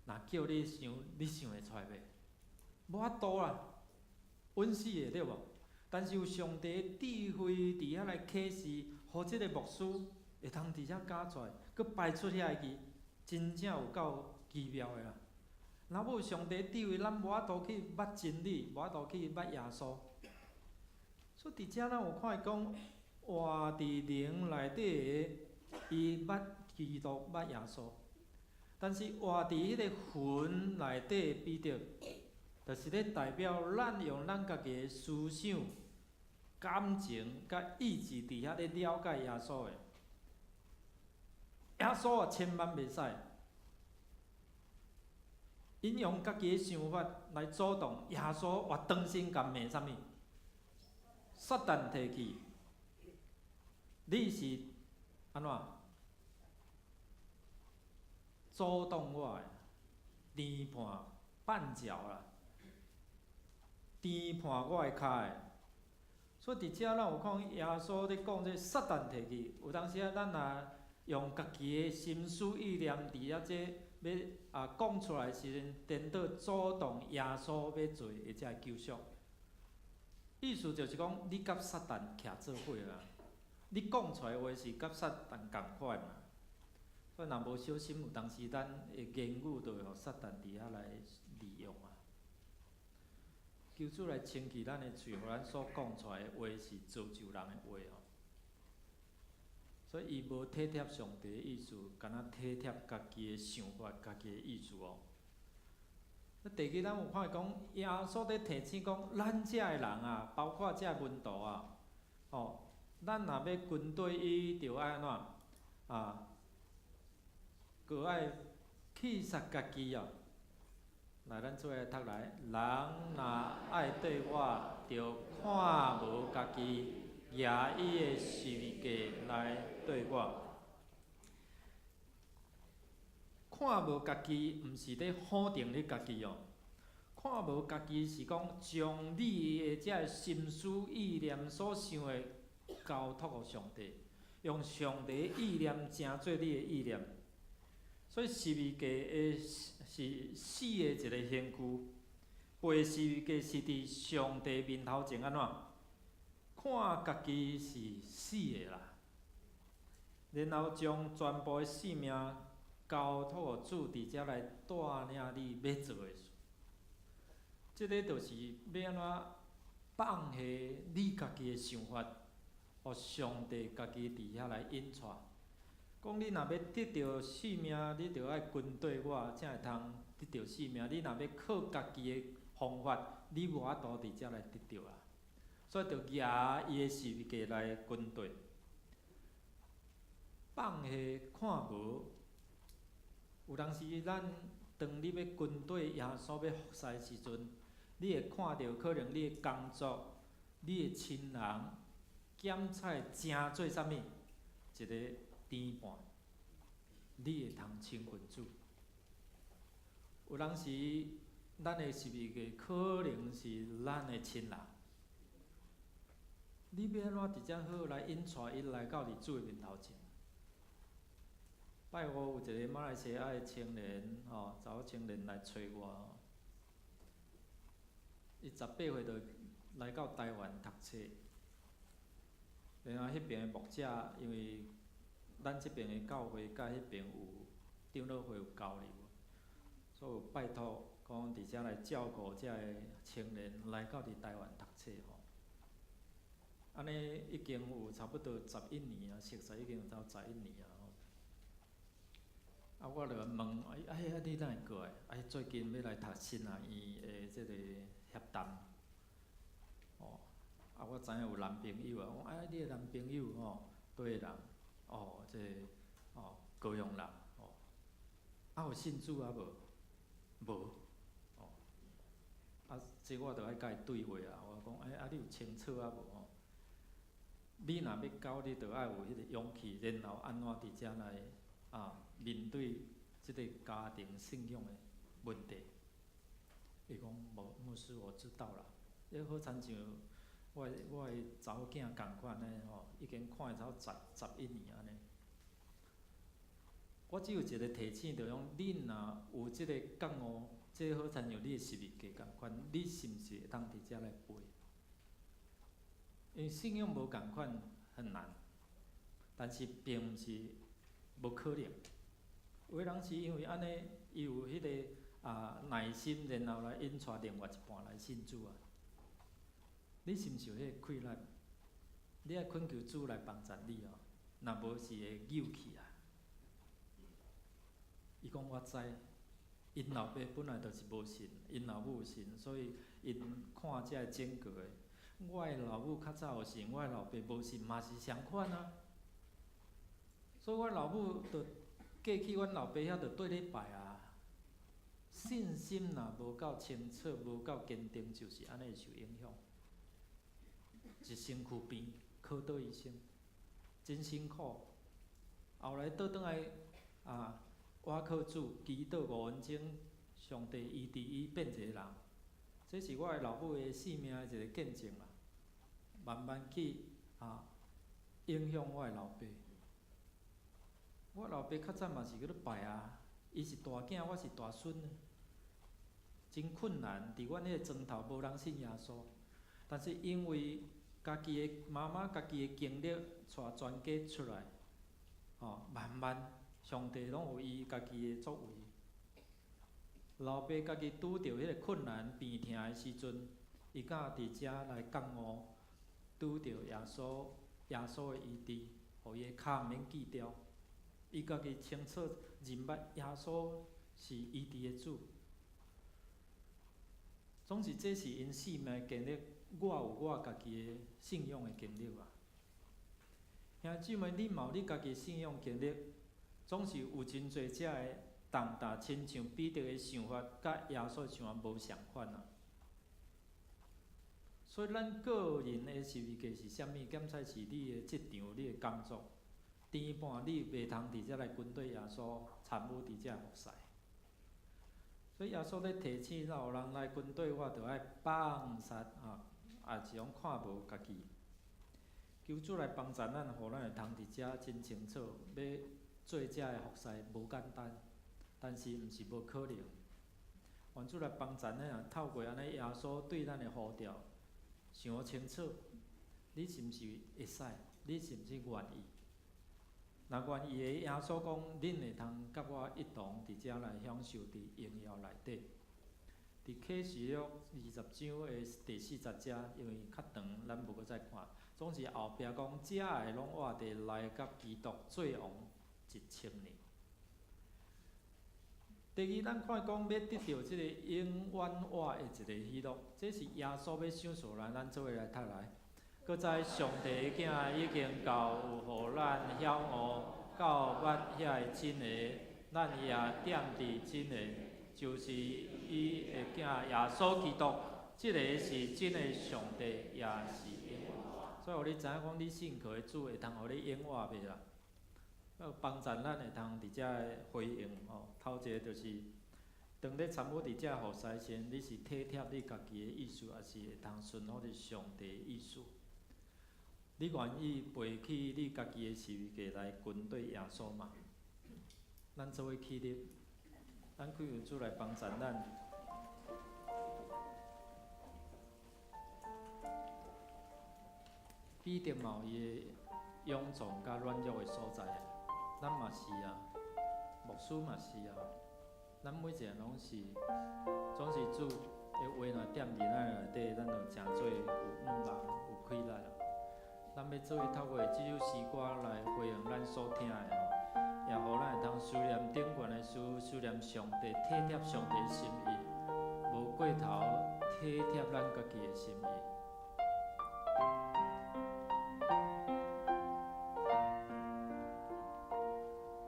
若叫你想，你想會出來袂？無法度啦，穩死的對無？但是有上帝的智慧佇遐來啟示，予這个牧師會通佇遮咬出來，閣排出遐个字，真正有夠奇妙的啦。若無上帝智慧，咱無法度去捌真理，無法度去捌耶穌。所以佇遮咱有看伊講，活佇靈內底的，伊捌基督，捌耶穌。但是活佇彼个魂內底的彼得，就是咧代表咱用咱家己的思想、感情佮意志佇遐咧了解耶穌的。耶穌啊，千萬袂使。𪜶用家己的想法來阻擋耶穌，活當身共罵啥物？撒旦退去，你是按怎？阻擋我的纏絆絆腳啦，纏絆我的跤的。所以佇遮咱有看耶穌咧講這撒旦退去，有當時仔咱若用家己的心思意念佇遐這欲啊講出來時陣，顛倒阻擋耶穌欲做的這个救贖。意思就是講，你佮撒旦徛做伙啦，你講出來話是佮撒旦仝款嘛。所以若無小心，有當時咱的言語就會予撒旦佇遐來利用啊。求主來清氣咱的喙，予咱所講出來的話是造就人的話哦。所以伊無體貼上帝的意思，干焦體貼家己的想法、家己的意思哦。那第二，咱有看講，耶穌咧提醒講，咱遮的人啊，包括遮門徒啊，吼，咱若欲跟綴伊，著愛按怎啊？閣愛棄殺家己哦。來，咱做伙讀來。人若愛綴我，著看無家己，舉伊的十字架來綴我。看無家己，毋是咧否定你家己哦。看無家己是講將你的這个心思意念所想的交託予上帝，用上帝的意念成做你的意念。所以十字架的是死的一个刑具，背十字架是佇上帝面頭前按怎？看家己是死的啦，然後將全部的性命交託予主，佇遮來帶領你欲做的事。這个就是欲按怎放下你家己的想法，予上帝家己佇遐來引帶。講你若欲得著性命，你著愛跟綴我，才會通得著性命。你若欲靠家己的方法，你無法度佇遮來得著啊。所以著舉伊的十字架來跟綴，放下看無。有當時咱當你欲跟綴耶穌欲服侍的時陣，你會看著可能你的工作、你的親人檢採成做啥物一个牽絆，你會通親近主。有當時，咱的十字架可能是咱的親人。你欲按怎佇遮好來引帶𪜶來到佇主的面頭前？拜五有一个馬來西亞的青年吼，查某青年來揣我，伊18歲就來到台灣讀冊，然後彼爿的牧者因為咱這爿的教會佮彼爿有長老會有交流，所以有拜託講佇遮來照顧這个青年來到佇台灣讀冊吼。按呢已經有差不多十一年啊，熟似已經有差十一年啊吼。啊，我就問，哎啊，你哪會過來？啊，最近欲來讀神學院的這个協談，哦，啊，我知影有男朋友啊，我講啊，你的男朋友吼，佗位人？哦，這个哦，高雄人，哦，啊有信主啊無？無，哦，啊，這我著愛共伊對話啊，我講，欸，啊，你有清楚啊無吼？你若欲到，你著愛有彼個勇氣，然後按怎佇遮來啊面對這个家庭信仰的問題。伊講無，牧師我知道啦。彼好親像我的查某囝仝款呢吼，已經看伊差十一年按呢。我只有一个提醒，就講恁若有這个覺悟，這好親像你的十字架仝款，你是毋是會當佇遮來背？因為信仰無仝款很難，但是並毋是無可能。有的人是因為按呢，伊有彼个啊耐心，然後來引帶另外一半來信主啊。你是毋是有彼个氣力？你愛懇求主來幫助你哦，若無是會扭去啊。伊講我知，𪜶老爸本來就是無信，𪜶老母有信，所以𪜶看這个整個的。我的老母較早有信，我的老爸無信嘛是相款啊。所以阮老母就過去阮老爸遐就綴咧拜啊，信心若無夠清楚、無夠堅定，就是按呢會受影響。一身軀病，靠倒醫生，真辛苦。後來倒轉來啊，倚靠主，祈禱5分鐘，上帝醫治伊變一個人。這是我的老母的性命的一個見證啦。慢慢去啊，影響我的老爸。我老爸較早嘛是閣咧拜啊，伊是大囝，我是大孫，真困難。佇阮彼个庄頭無人信耶穌，但是因為家己的媽媽、家己的經歷，帶全家出來，吼，慢慢上帝攏有伊家己的作為。老爸家己拄著彼个困難病痛的時陣，伊敢佇遮來覺悟，拄著耶穌，耶穌的醫治，予伊的跤毋免鋸掉。伊家己清楚認捌耶穌是醫治的主。總是這是𪜶性命的經歷，我有我家己的信仰的經歷啊。兄姊妹，你嘛有你家己信仰經歷，總是有真濟遮的重擔，親像彼得的想法，佮耶穌的想法無仝款啊。所以咱個人的十字架是啥物？檢採是你的職場、你的工作。甜半你袂通佇遮來跟綴耶穌，參與佇遮服侍。所以耶穌咧提醒，若有人來跟綴我，著愛放殺啊，也是講看無家己。求主來幫助咱，予咱會通佇遮真清楚，欲做遮的服侍無簡單，但是毋是無可能。願主來幫助咱啊，透過按呢耶穌對咱的呼召，想清楚，你是毋是會使？你是毋是願意？若願意的，耶穌講，恁會通佮我一同佇遮來享受佇榮耀內底。佇啟示錄20章的第40節，因為較長，咱無閣再看。總是後壁講，遮的攏活佇來佮基督做王1000年。第二，咱看講欲得著這个永遠活的一個喜樂，這是耶穌欲賞賜咱，咱做伙來讀來。閣知上帝的囝已經到有予咱曉悟，到捌遐个真的，咱也踮佇真的，就是伊的囝耶穌基督。這个是真的上帝，也是永活。所以，予你知影講，你信靠的主會通予你永活袂啦？幫助咱會通佇遮回應吼。頭一個就是，當咧參與佇遮服侍時，你是體貼你家己的意思，抑是會通順服佇上帝的意思？你願意背起你家己的十字架來跟綴耶穌嗎？咱做伙起立，咱祈求主來幫助咱。彼得嘛有伊的勇壯佮軟弱的所在，咱嘛是啊，牧師嘛是啊，咱每一个人攏是，總是主的話若踮佇咱內底，咱就誠濟有向望、有氣力啦。咱欲做伙透過這首詩歌來回應咱所聽的吼，也予咱會通思念頂懸的事，思念上帝，體貼上帝心意，無過頭體貼咱家己的心意。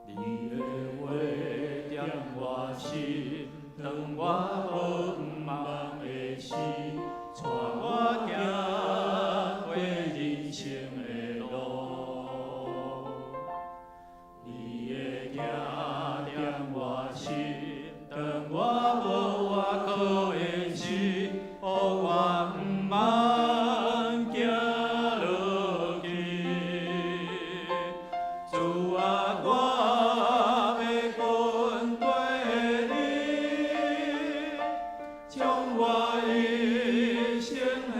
你的話踮我心，當我無向望的時，帶我行過人生的路。你的行踮我心，當我無倚靠的時，予我毋茫行落去。主啊，我欲跟綴你，將我一生獻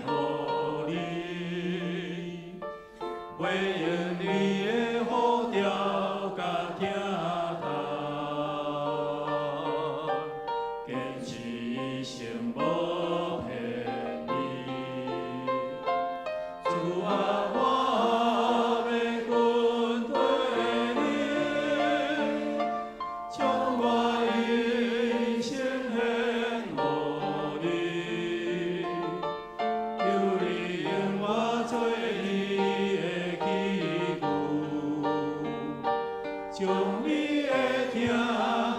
予你，回應你的呼召佮疼痛，堅持一生無偏離。主啊，我欲跟綴你，將我一生獻予你，求你用我做你的器具，將你的疼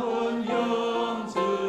分享出去。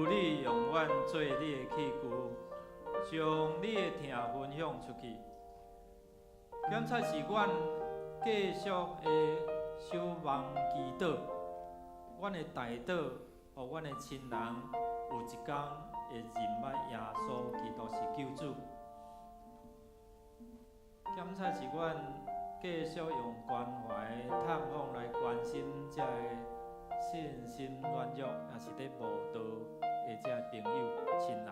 求你用阮做你的器具，將你的疼分享出去。檢採是阮繼續的守望祈禱，阮會代禱，予阮的親人有一工會認捌耶穌基督是救主。檢採是阮繼續用關懷探訪來關心遮个信心軟弱，也是佇慕道的遮个朋友親人。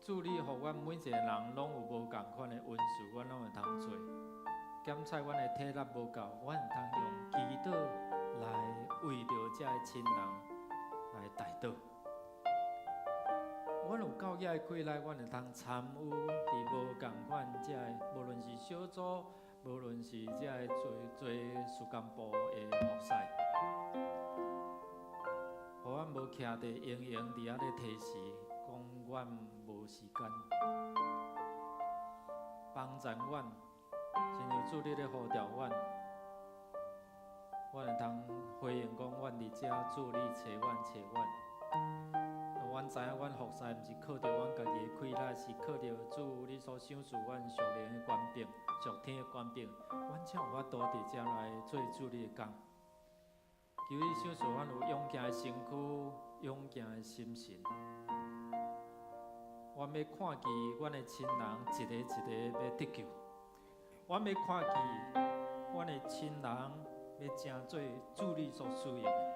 主，你予阮每一个人攏有無仝款的恩賜，阮攏會通做。檢採阮的體力無夠，阮會通用祈禱來為著遮个親人來代禱。阮有夠額的氣力，阮會通參與佇無仝款遮个，無論是小組，無論是遮个做做事工部的服侍，予阮無徛佇閒閒佇遐咧提示，講阮無時間。幫助阮，親像主你咧呼召阮，阮會通回應講，阮佇遮，主你揣阮揣阮。阮知影，阮服侍毋是靠著阮家己的氣力，是靠著主你所賞賜阮屬靈的權柄、屬天的權柄，阮才有法度佇遮來做主你的工。求你賞賜阮有勇健的身軀、勇健的心神。阮欲看見阮的親人一个一个欲得救，阮欲看見阮的親人欲成做主你所使用的。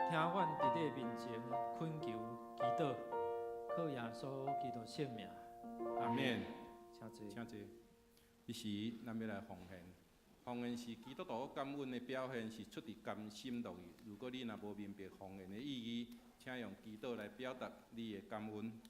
聽阮佇你面前懇求祈禱，靠耶穌基督聖名。阿們。請坐。請坐。彼時，咱欲來奉獻。奉獻是基督徒感恩的表現，是出自甘心樂意。如果你若無明白奉獻的意義，請用祈禱來表達你的感恩。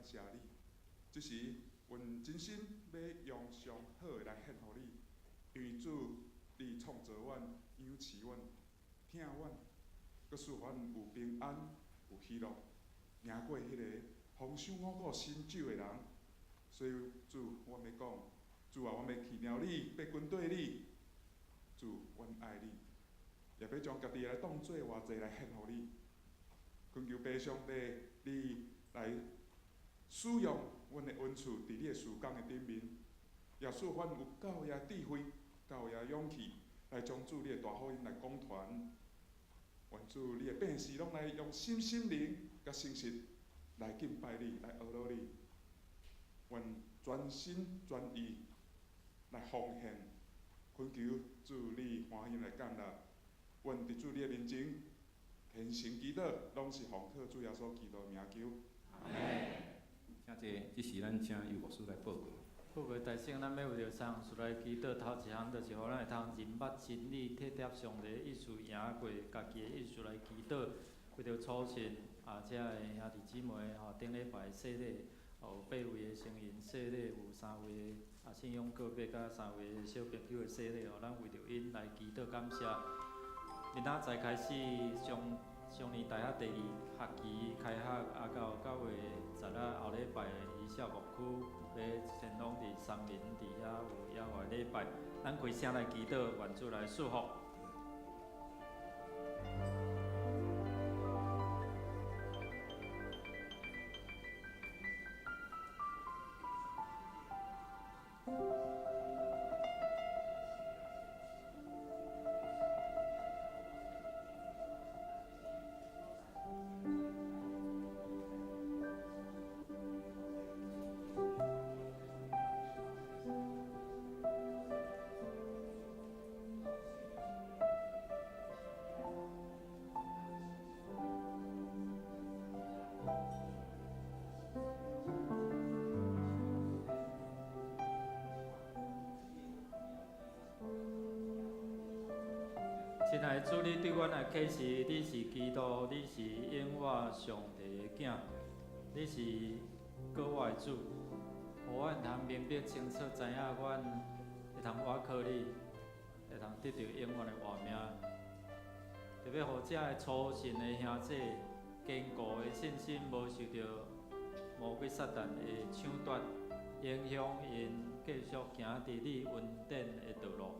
謝你，這時，阮真心欲用上好的來獻予你，因為主，你創造阮、養飼阮、疼阮，閣賜予阮有平安、有喜樂，贏過彼個風霜五穀新酒的人。所以主，阮欲講，主啊，阮欲起牢你，欲跟綴你，主，阮愛你，也欲將家己來當做活祭來獻予你，懇求父上帝，你來使用阮的恩赐伫你的事工的顶面，也赐予阮有够的智慧、够的勇气，来将主你的大福音来讲传。愿主你的百姓拢来用心心灵佮诚实来敬拜你，来阿罗你。愿全心全意来奉献，恳求主你欢喜来接纳。阮伫主你的面前虔诚祈祷，拢是奉靠主耶稣基督的名求。请坐，这时咱请尤牧师来报告。报告大圣，咱欲为著三项事来祈祷。头一项就是予咱会通认捌真理，体贴上帝的意思，赢过家己的意思来祈祷。为著初信啊，遮的兄弟姊妹吼，顶礼拜洗礼有八位的成人洗礼，有三位的啊信仰告白，佮三位的小朋友的洗礼吼，咱为著𪜶来祈祷感谢。明仔载开始上上年大学第二学期开学，啊到9月10日后礼拜宜孝牧区欲前往伫三民伫遐有野外礼拜，咱开声来祈祷，愿主来赐福。亲爱的主，你对阮的启示，你是基督，你是永活上帝的囝，你是阁我的主，予阮通明白清楚，知影阮会通倚靠你，会通得著永远的活命。特别予遮的初信的兄弟，坚固的信心，无受著魔鬼撒旦的抢夺，影响𪜶继续行伫你恩典的道路。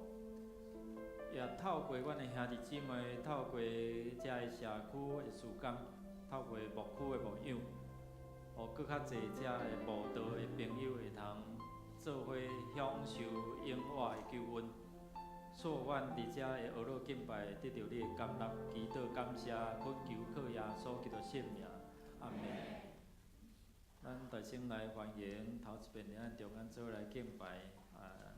也透过阮的兄弟姊妹，透过遮的社区的事工，透过牧区的牧养，予阁较济遮的慕道的朋友会通做伙享受永活的救恩。赐予阮伫遮的学乐敬拜，得著你的甘纳，祈祷感谢，恳求靠耶稣基督圣名，阿们。咱大声来欢迎头一遍伫咱中间做伙来敬拜啊，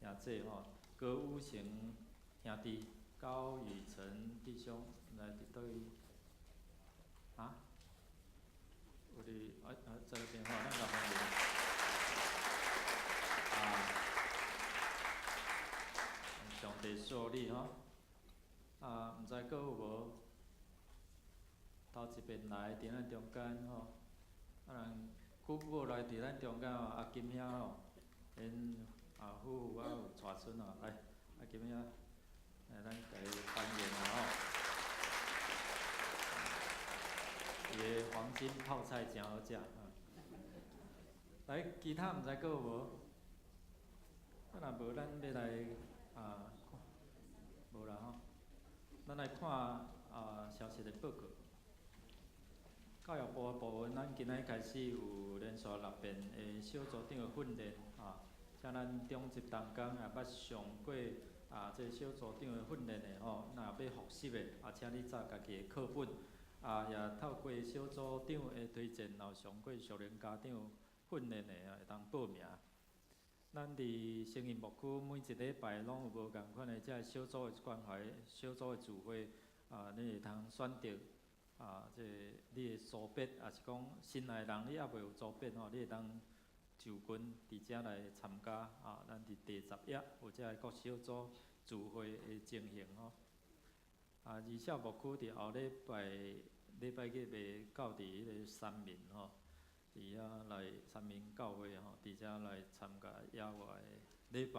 兄弟吼，高宇成兄弟，高宇成弟兄来伫佗位？啊？有伫啊啊，在那边吼，咱来欢迎。啊，上帝赐福你吼。啊，毋知阁有无头一遍来伫咱中间吼？啊，人久无来伫咱中间吼，阿金兄吼，𪜶啊夫妇啊有带孙吼，来，阿金兄。来，咱共伊欢迎啊吼！伊的黄金泡菜诚好食啊！来，其他毋知阁有无？啊，若无，咱欲来啊，无啦吼。咱来看啊消息的报告。教育部的部分，咱今仔日开始有连续六遍的小组长的训练啊，请咱中职同工也捌上过。啊，这个小组长的训练的吼，若欲复习的，啊，请你查家己的课本。啊，也透过小组长的推荐，有上过属灵家长训练的啊，会当报名。咱伫成人牧区每一礼拜拢有无仝款的这个小组的关怀、小组的聚会，啊，你会通选择啊，这个你的组别，抑是讲新来的人，你犹未有组别吼，你会当就近伫遮来参加啊。咱伫第十页有这个各小组聚会的情形吼。啊，二小牧区伫后礼拜礼拜日欲到伫彼个三民吼，伫遐来三民教会吼，伫遮来参加野外的礼拜。